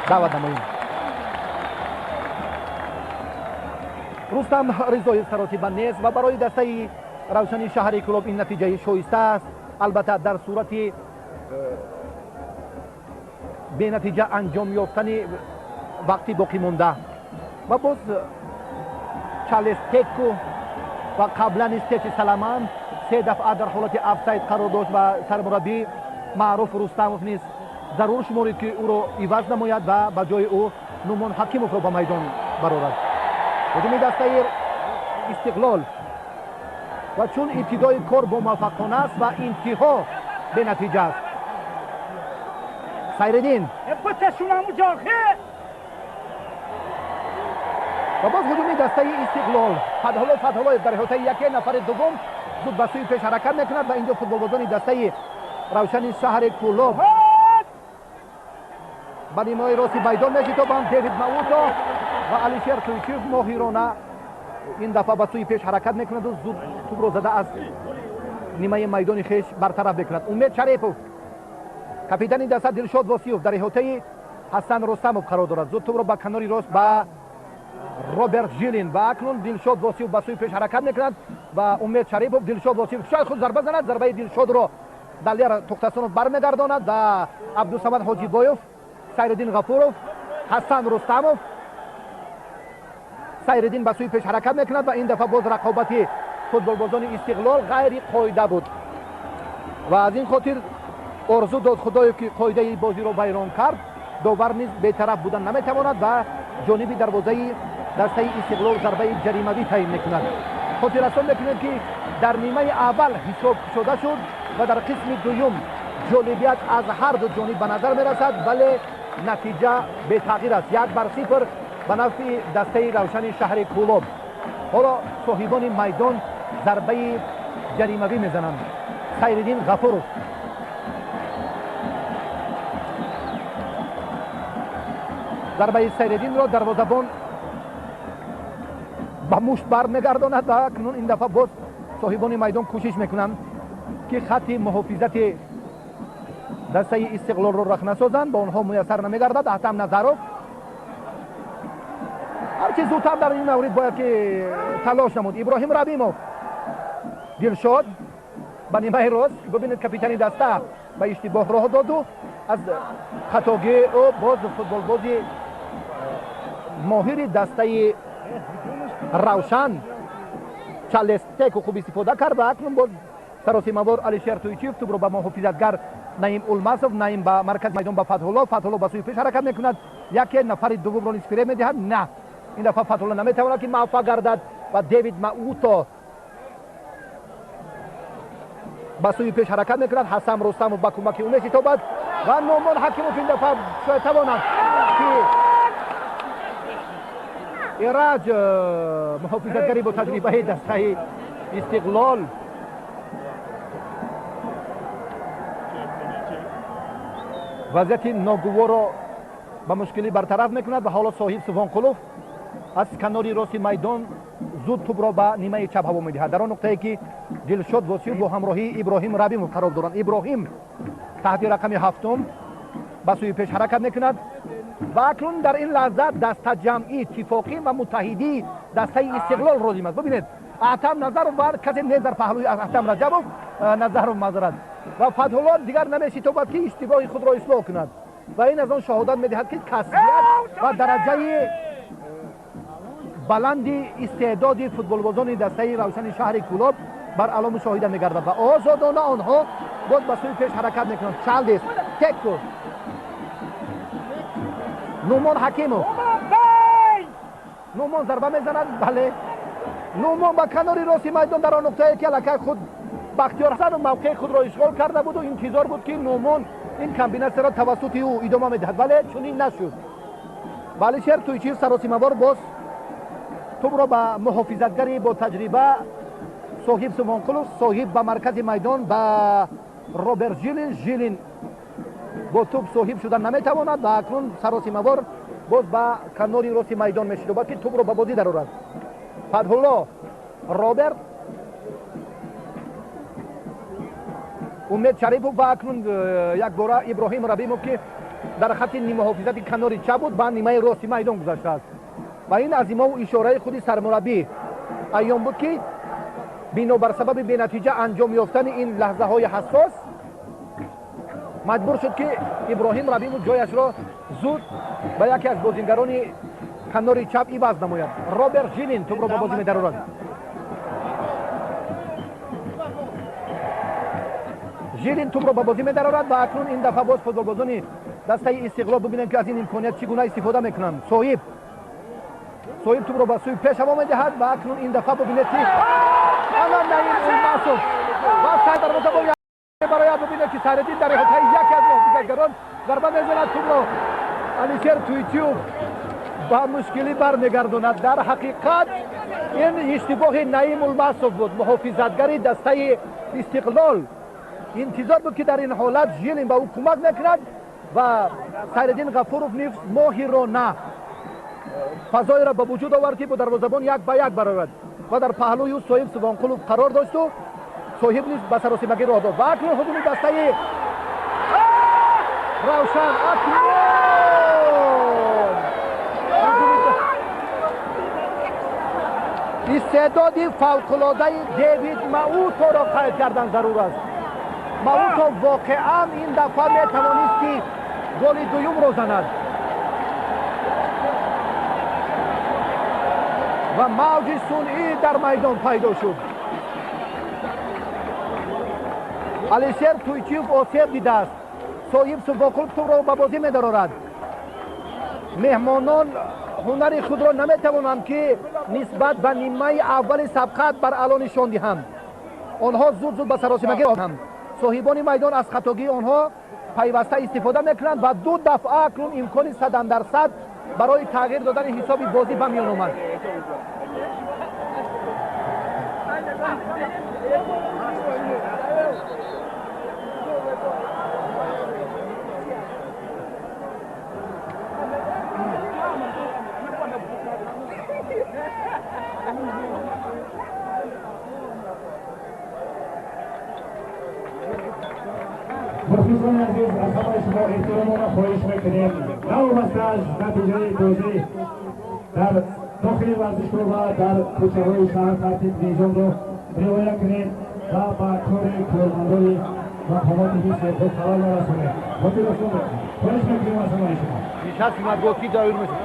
S3: даъват намоем. Рустам Ризоев саротиба нест ва барои дастаи Равшани шаҳри Кӯлоб ин натиҷаи шоиста аст. Албатта дар сурати бенатиҷа анҷом ёфтани вақти боқӣ монда ва боз Чарлес Теку ва қаблан низ Теси Саламан се дафъа дар ҳолати афсайд қарор дошт ва сармураббӣ Маъруф Рустамов низ зарур шуморид, ки ӯро иваз намояд ва ба ҷои ӯ Нумон Ҳакимовро ба майдон барорад. Ҳуҷуми дастаи Истиқлол ва чун ибтидои кор бомуваффақона аст ва интиҳо бенатиҷа аст. Сайриддин ва боз ҳуҷуми дастаи Истиқлол. Фатҳулло Фатҳуллоев дар иҳотаи яке нафари дуввум зуд ба сӯи пеш ҳаракат мекунад ва инҷо футболбозони дастаи Равшани шаҳри Кӯлоб ба нимаи рости майдон мешитобанд. Дэвид Мауто ва Алишер Туйчиев моҳирона ин дафъа ба сӯи пеш ҳаракат мекунаду зуд тӯбро зада аз нимаи майдони хеш бартараф мекунад. Умед Шарипов, капитани даста Дилшод Восиев дар иҳотаи Ҳасан Рустамов қарор дорад. Зуд тӯбро ба канори рост ба Роберт Жилин ва акнун Дилшод Восиев ба сӯи пеш ҳаракат мекунад ва Умед Шарипов, Дилшод Восиев шояд худ зарба занад. Зарбаи Дилшодро Далер Тухтасонов бармегардонад ва Абдусамад Ҳоҷибоев, Сайриддин Ғафуров, Ҳасан Рустамов. Сайриддин ба сӯи пеш ҳаракат мекунад ва ин дафъа боз рақобати футболбозони Истиқлол ғайри қоида буд ва аз ин хотир орзу дод Худоев, ки қоидаи бозиро вайрон кард. Довар низ бетараф будан наметавонад ва ҷониби дарвозаи дастаи Истиқлол зарбаи ҷаримавӣ таъин мекунад. Хотиррасон мекунем, ки дар нимаи аввал ҳисоб кушода шуд ва дар қисми дуюм ҷолибият аз ҳар ду ҷониб ба назар мерасад, вале натиҷа бетағйир аст, 1-0 ба нафъи дастаи Равшани шаҳри Кӯлоб. Ҳоло соҳибони майдон зарбаи ҷаримавӣ мезананд. Сайриддин Ғафуров зарбаи Сайриддинро дарвозабон ба мушт бармегардонад ва акнун ин дафъа боз соҳибони майдон кӯшиш мекунанд, ки хатти муҳофизати дастаи Истиқлолро рахна созанд. Ба онҳо муяссар намегардад. Аҳтам Назаров ҳарчи зудтар дар ин маврид бояд ки талош намуд. Иброҳим Рабимов, Дилшод ба нимаи рост. Бибинед, капитани даста ба иштибоҳ роҳ доду аз хатогии ӯ боз футболбози моҳири дастаи Равшан Чарлес Теку хуб истифода кард ва акнун боз саросимавор Алишер Туйчиев тӯбро ба муҳофизатгар Наим Улмасов, Наим ба маркази майдон ба Фатҳулло, Фатҳулло ба сӯи пеш ҳаракат мекунад. Яке нафари дуввумро низ фиреб медиҳад. На, ин дафъа Фатҳулло наметавонад, ки муваффақ гардад ва Дэвид Мауто ба сӯи пеш ҳаракат мекунад. Ҳасан Рустамов ба кӯмаки ӯ мешитобад ва Нумон Ҳакимов ин дафъа шояд тавонад, ки Ираҷ, муҳофизатгари бо таҷрибаи дастаи Истиқлол, вазъияти ногуворро ба мушкилӣ бартараф мекунад ва ҳоло Соҳиб Субҳонқулов аз канори рости майдон зуд тӯбро ба нимаи чап ҳаво медиҳад, дар он нуқтае ки Дилшод Восиев бо ҳамроҳии Иброҳим Рабимов қарор доранд. Иброҳим таҳти рақами ҳафтум ба сӯи пеш ҳаракат мекунад ва акнун дар ин лаҳза дастаҷамъӣ, иттифоқӣ ва муттаҳидии дастаи Истиқлол лозим аст. Бибинед, Аҳтам Назаров ва касе нест дар паҳлӯи Аҳтам Раҷабов, Назаров мазрат ва Фатҳулло дигар намешитобад, ки иштибоҳи худро ислоҳ кунад ва ин аз он шаҳодат медиҳад, ки касбият ва дараҷаи баланди истеъдоди футболбозони дастаи Равшани шаҳри Кӯлоб бар ало мушоҳида мегардад ва озодона онҳо боз ба сӯи пеш ҳаракат мекунанд. Чалдис Теку, Нумон Ҳакимов, Нумон зарба мезанад, бале, Нумон ба канори рости майдон дар он нуқтае ки аллакай худ Бахтиёр Ҳасанов мавқеи худро ишғол карда буду интизор буд, ки Нуъмон ин комбинатсияро тавассути ӯ идома медиҳад, вале чунин нашуд. Ба Алишер Туйчиев саросимавор боз тӯбро ба муҳофизатгари бо таҷриба Соҳиб Субҳонқулов, Соҳиб ба маркази майдон ба Роберт Жилин, Жилин бо тӯб соҳиб шуда наметавонад ва акнун саросимавор боз ба канори рости майдон мешитобад, ки тӯбро ба бозӣ дарорад. Фатҳулло, Роберт, Умед Шарипов ва акнун якбора Иброҳим Рабимов, ки дар хатти нимуҳофизати канори чап буд, ба нимаи рости майдон гузаштааст. Ва ин аз имову ишораи худи сармураббӣ айём буд, ки бинобар сабаби бенатиҷа анҷом ёфтани ин лаҳзаҳои ҳассос маҷбур шуд, ки Иброҳим Рабимов ҷояшро зуд ба яке аз бозингарони канори чап иваз намояд. Роберт Жилин тӯбро ба бозӣ медарорад. Жилин тӯбро ба бозӣ медарорад ва акнун ин дафъа боз футболбозони дастаи Истиқлол бубинем, ки аз ин имконият чӣ гуна истифода мекунанд. Соҳиб, Соҳиб тӯбро ба сӯи пеш ҳаво медиҳад ва акнун ин дафъа бубинед, ки ана Наим Улмасов ва сай дарвоза барояд. Бубинед, ки Сайриддин дар иҳотаи яке аз муҳофизатгарон зарба мезанад, тӯбро Алишер Туйчиев ба мушкилӣ бармегардонад. Дар ҳақиқат ин иштибоҳи Наим Улмасов буд, муҳофизатгари дастаи Истиқлол. Интизор буд, ки дар ин ҳолат Жилин ба ӯ кӯмак мекунад ва Сайриддин Ғафуров низ моҳирона фазоеро ба вуҷуд овард, ки бо дарвозабон як ба як барояд ва дар паҳлӯи ӯ Соҳиб Субҳонқулов қарор дошту Соҳиб низ ба саросимагӣ роҳ дод. Ва акнун ҳуҷуми дастаи Равшан, акнун истеъдоди фавқулодаи Дэвид Мауторо қайд кардан зарур аст. Мауто воқеан ин дафъа метавонист, ки голи дуюмро занад ва мавҷи сунъӣ дар майдон пайдо шуд. Алишер Туйчиев осеб дидааст. Соҳиб Субҳонқулов тӯбро ба бозӣ медарорад. Меҳмонон ҳунари худро наметавонанд, ки нисбат ба нимаи аввали сабқат бар аъло нишон диҳанд. Онҳо зуд зуд ба саросимагӣ роҳанд. Соҳибони майдон аз хатогии онҳо пайваста истифода мекунанд ва ду дафъа акнун имкони садандарсад барои тағйир додани ҳисоби бозӣ ба миён омад.
S2: Мухлисони азиз, аз ҳамаи шумо эҳтиромона хоҳиш мекунем, новобаста аз натиҷаи бозӣ дар дохили варзишгоҳ ва дар кӯчаҳои шаҳр тартиб низомро риоя кунед ва ба кори кормандони мақомоти ҳифзи ҳуқуқ халал нарасонед. Хотиррасон мекунем, хоҳиш мекунем аз ҳамаи шумо.
S3: Нишасти матбуотӣ доир мешавад.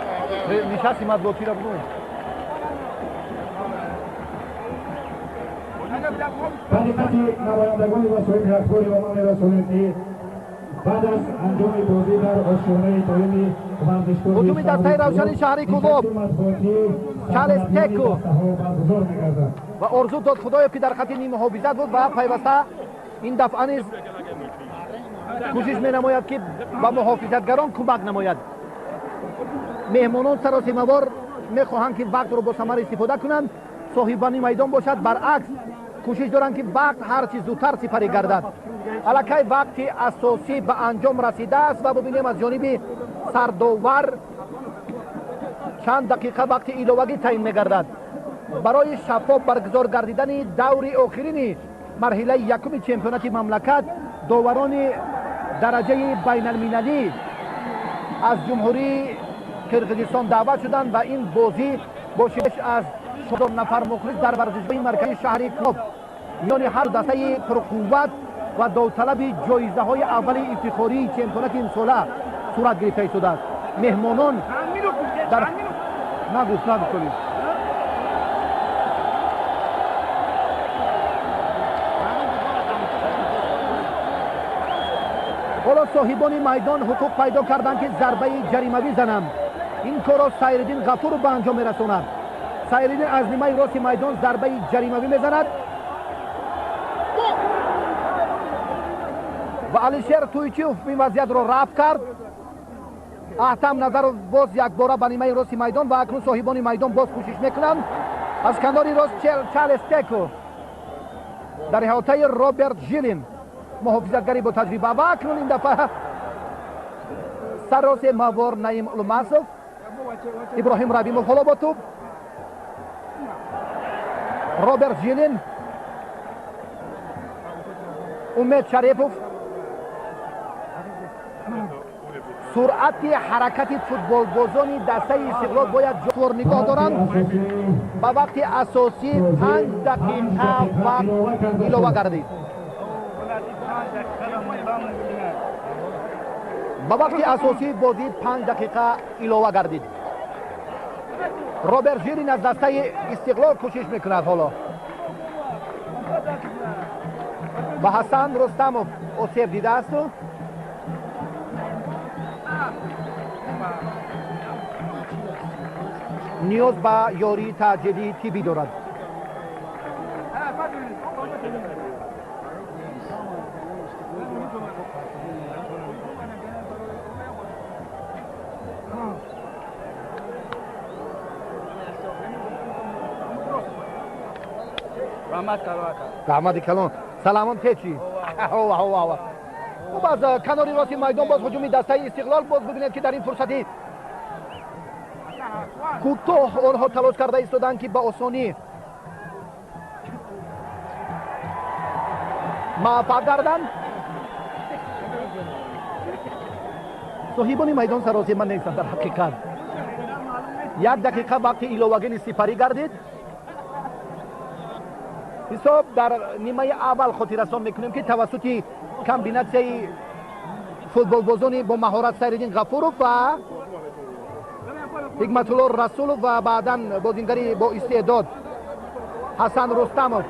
S3: Нишасти матбуотиро бигӯед.
S2: Ба диққати намояндагони васоити ахбори омма мерасонем, ки баъд аз анҷоми бозӣ дар ошёнаи доими варзишгоҳи
S3: ҳуҷуми дастаи Равшани шаҳри Кӯлоб, Чарлз Теку
S2: баргузор мегардад.
S3: Ва Орзу дод Худоев, ки дар хатти нимуҳофизат буд ва пайваста ин дафъа низ кӯшиш менамояд, ки ба муҳофизатгарон кӯмак намояд. Меҳмонон саросимавор мехоҳанд, ки вақтро бо самар истифода кунанд. Соҳибони майдон бошад, баръакс, кӯшиш доранд, ки вақт ҳарчи зудтар сипарӣ гардад. Аллакай вақти асосӣ ба анҷом расидааст ва бубинем, аз ҷониби сардовар чанд дақиқа вақти иловагӣ таъин мегардад. Барои шаффоф баргузор гардидани даври охирини марҳилаи якуми чемпионати мамлакат доварони дараҷаи байналмилалӣ аз Ҷумҳурии Қирғизистон даъват шуданд ва ин бозӣ бо шеш аз 4 нафар мухлис дар варзишгоҳи марказии шаҳри Кӯлоб миёни ҳар дастаи пурқувват ва довталаби ҷоизаҳои аввали ифтихории чемпионати имсола сурат гирифта истодааст. Меҳмонон дар нагуфт, нагуфт. Ҳоло соҳибони майдон ҳуқуқ пайдо карданд, ки зарбаи ҷаримавӣ зананд. Ин корро Сайриддин Ғафуров ба анҷом мерасонад. Сайриддин аз нимаи рости майдон зарбаи ҷаримавӣ мезанад. Ва Алишер Туйчиев ин вазъиятро рафъ кард. Аҳтам Назаров боз якбора ба нимаи рости майдон ва акнун соҳибони майдон боз кӯшиш мекунанд. Аз канори рост Чарлес Теко дар иҳотаи Роберт Жилин, муҳофизатгари бо таҷриба, ва акнун ин дафъа сарроси мавор Наим Улмасов. Иброҳим Рабимов ҳоло бо тӯб, Роберт Жилин, Умед Шарипов. Суръати ҳаракати футболбозони дастаи Истиқлол бояд ҷор нигоҳ доранд. Ба вақти асосӣ 5 дақиқа вақт илова гардид. Ба вақти асосии бозӣ 5 дақиқа илова гардид. Роберт Жилин аз дастаи Истиқлол кӯшиш мекунад ҳоло. Ва Ҳасан Рустамов осеб дидаасту ниёз ба ёрии таъҷилии тиббӣ дорад. Раҳмати калон. Саламон течи. Хуб, аз канори рости майдон боз ҳуҷуми дастаи Истиқлол. Боз бибинед, ки дар ин фурсати кӯтоҳ онҳо талош карда истоданд, ки ба осонӣ муваффақ гарданд. Соҳибони майдон саросема нестанд дар ҳақиқат. 1 дақиқа вақти иловагини сипарӣ гардид. Ҳисоб дар нимаи аввал хотиррасон мекунем, ки тавассути комбинатсияи футболбозони бо маҳорат Сайриддин Ғафуров ва Ҳикматулло Расулов ва баъдан бозингари бо истеъдод Ҳасан Рустамов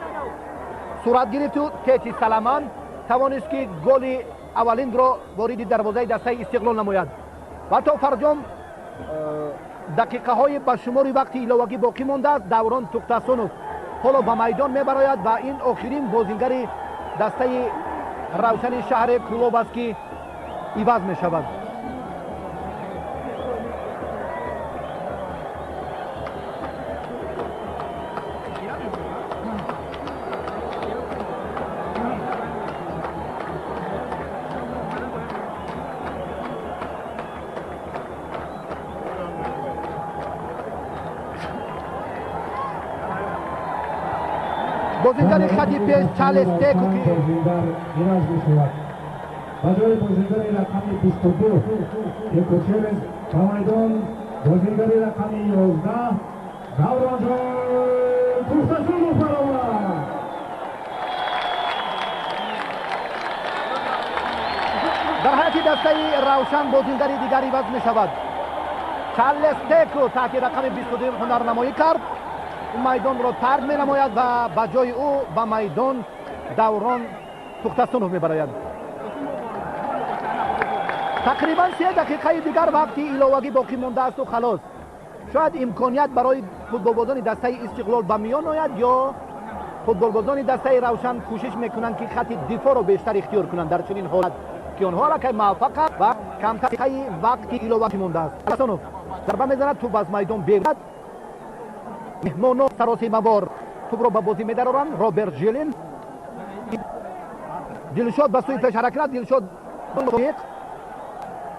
S3: сурат гирифту Тети Саламан тавонист, ки голи аввалинро вориди дарвозаи дастаи Истиқлол намояд. Ва то фарҷом дақиқаҳои ба шумори вақти иловагӣ боқӣ мондааст. Даврон Тухтасунов ҳоло ба майдон мебарояд ва ин охирин бозингари дастаи Равшани шаҳри Кӯлоб аст, ки иваз мешавад. Бозингари хати пеш Чарлес Теко, ки
S2: бозингар иваз мешавад. Ба ҷои бозингари рақами 22 Теко Челес ба майдон бозингари рақами 11 Давронҷон Тухтасунов баромад.
S3: Дар ҳайати дастаи Равшан бозингари дигар иваз мешавад. Чарлес Теко таҳти рақами 22 ҳунарнамоӣ кард, майдонро тарк менамояд ва ба ҷои ӯ ба майдон Даврон Тухтасунов мебарояд. Тақрибан 3 дақиқаи дигар вақти иловагӣ боқӣ мондаасту халос. Шояд имконият барои футболбозони дастаи Истиқлол ба миён ояд ё футболбозони дастаи Равшан кӯшиш мекунанд, ки хати дифоъро бештар ихтиёр кунанд дар чунин ҳолат, ки онҳо аллакай муваффақанд ва камтар вақти иловагӣ мондааст. Тухтасунов зарба мезанад, тӯб аз майдон берад. Меҳмонон саросимавор тӯбро ба бозӣ медароранд. Роберт Жилин, Дилшод ба сӯи пеш ҳаракат, Дилшод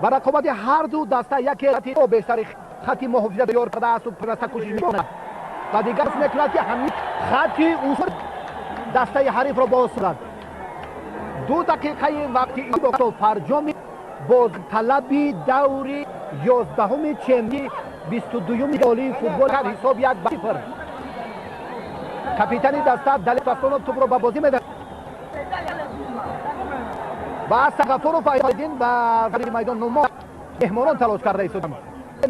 S3: ба рақобати ҳар ду даста яке бештари хати муҳофизат ёр кардаасту пайваста кӯшиш мекунад ва дигар мекунад, ки ҳамин хати дастаи ҳарифро боз кунад. 2 дақиқаи вақти то фарҷоми бозталаби даври 11-уми чемпиони 22-юми олии футбол ҳисоб 1-0. Капитани даста Далер Тухтасунов тӯбро ба бозӣ медарад ва Ғафуров Айдин ба майдон нумо меҳмонон талош карда истоданд.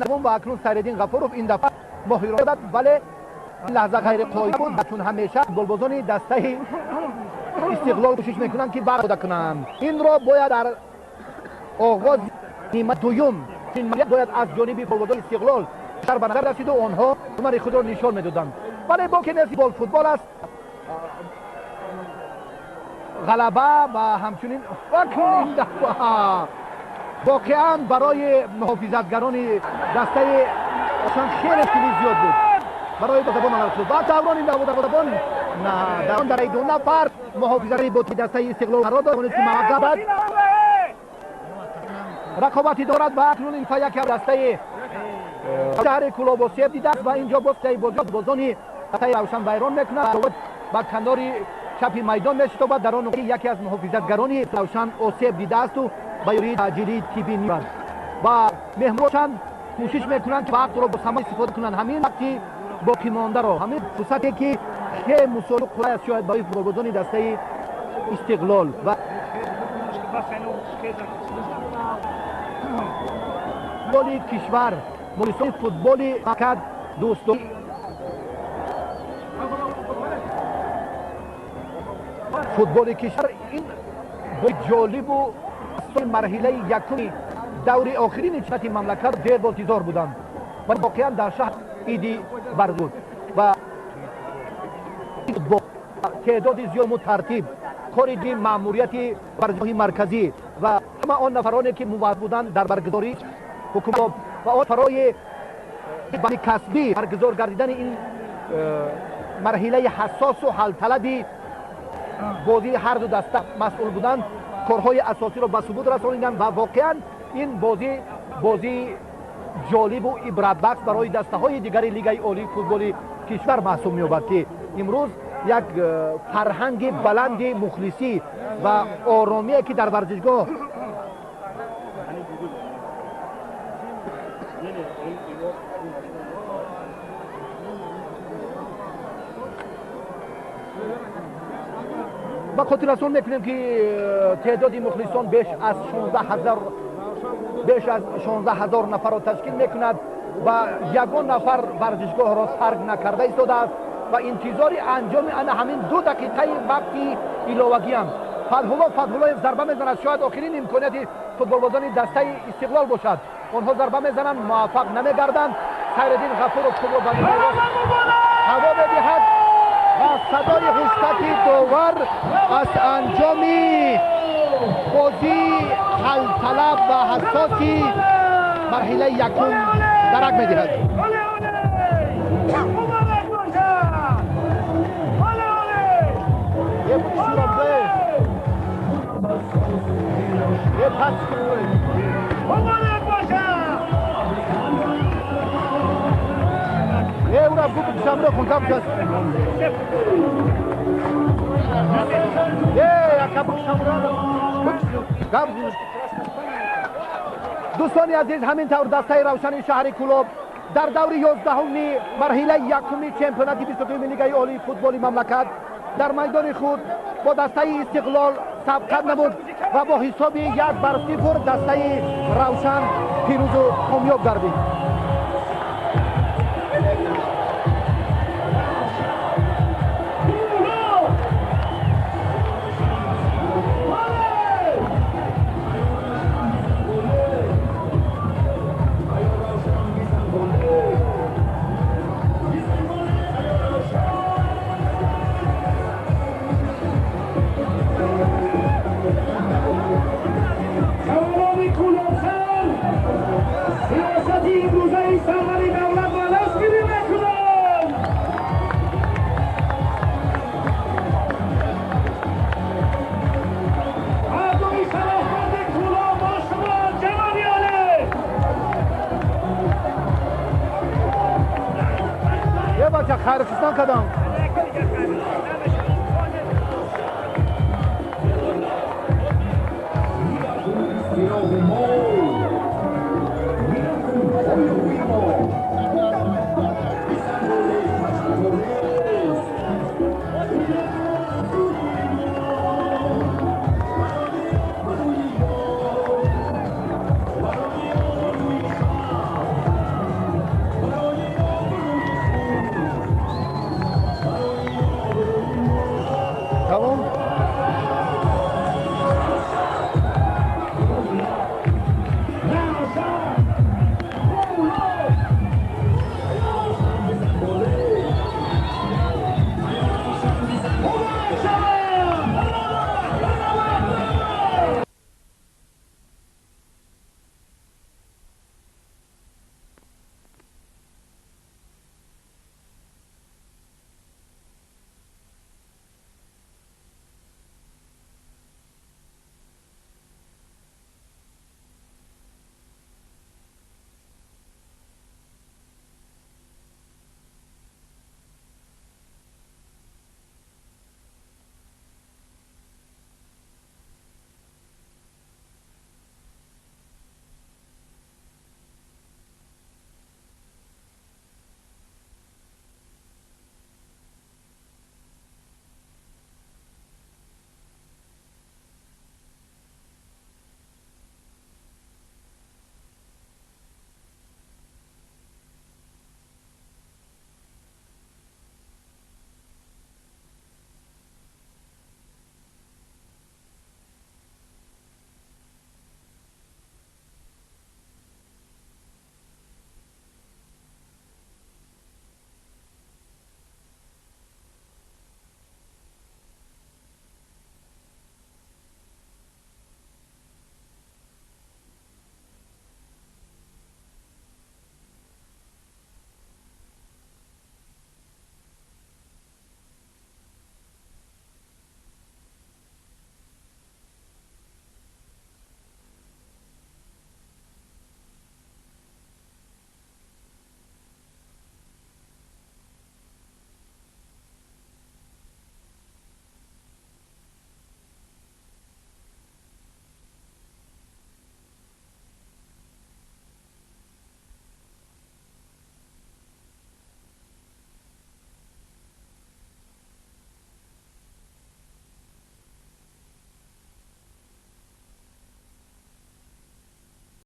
S3: Ва акнун Сайриддин Ғафуров ин дафъа моҳиро дод, вале лаҳза ғайриқоида буд, чун ҳамеша футболбозони дастаи Истиқлол кӯшиш мекунанд, ки барода кунанд. Инро бояд дар оғози нима дуюм бояд аз ҷониби футболбозони Истиқлол ба назар расиду онҳо ҳунари худро нишон медоданд. Вале боке нест, футбол футбол аст. ғалаба ва ҳамчунин ва ин дафъа воқеан барои муҳофизатгарони дастаи Равшан хеле хеле зиёд буд барои дарвозабон алалхусус. Ва даврон ин дарвозабон на даврон дар ду нафар муҳофизаи бо дастаи Истиқлол қарор дод, ки маваққат рақобати дорад ва акнун ин яке аз дастаи шаҳри Кӯлоб осеб дидааст ва инҷо боз бозони дастаи Равшан вайрон мекунад, ба канори чапи майдон мешитобад. Дар он яке аз муҳофизатгарони Равшан осеб дидаасту ба ёрии таъҷилии тиббӣ мебарад ва меҳмоншан кӯшиш мекунанд, ки вақтро бо самар истифода кунанд. Ҳамин вақти боқимондаро, ҳамин фурсате ки хеле мусоид қулай аст шояд барои футболбозони дастаи Истиқлол ва футболи кишвар, мухлисони футболи мамлакат, дӯстон футболи кишвар, ин ҷолибу марҳилаи якуми даври охирини чемпионати мамлакат дер интизор буданд ва воқеан дар шаҳр иди баргузор ва теъдоди зиёду тартиб кори маъмурияти варзишгоҳи марказӣ ва ҳама он нафароне ки муваззаф буданд дар баргузории ҳукумат ва он нафарои касбӣ баргузор гардидани ин марҳилаи ҳассосу ҳалталаби бозии ҳар ду даста масъул буданд, корҳои асосиро ба субут расониданд ва воқеан ин бозӣ бозии ҷолибу ибратбахш барои дастаҳои дигари Лигаи олии футболи кишвар маҳсуб меёбад, ки имрӯз як фарҳанги баланди мухлисӣ ва оромие ки дар варзишгоҳ ба хотиррасон мекунем, ки теъдоди мухлисон беш аз 16 000 нафарро ташкил мекунад ва ягон нафар варзишгоҳро тарк накарда истодааст ва интизори анҷоми ана ҳамин 2 дақиқаи вақти иловагиам. Фатҳулло Фатҳуллоев зарба мезанад, шояд охирин имконияти футболбозони дастаи Истиқлол бошад. Онҳо зарба мезананд, муваффақ намегарданд. Хайриддин Ғафуров тӯбро ба ҳаво медиҳад ва садои ҳуштаки довар аз анҷоми бозии ҳалталаб ва ҳассоси марҳилаи якум дарак медиҳад. Ура, букшамро кун, кап. Э, букшамро. Дӯстони азиз, ҳамин тавр дастаи Равшани шаҳри Кӯлоб дар даври 11-уми марҳилаи якуми чемпионати 22-ми Лигаи олии футболи мамлакат дар майдони худ бо дастаи Истиқлол сабқат намуд ва бо ҳисоби 1-0 дастаи Равшан пирӯзу комёб гардид.
S1: جوانان کولابخر سیاست امروزه سروری دولت را دستگیری میکنند. مردم شرافمند کولاب با شما جوانی عالی.
S3: Е, бача, хайрхистон кадам.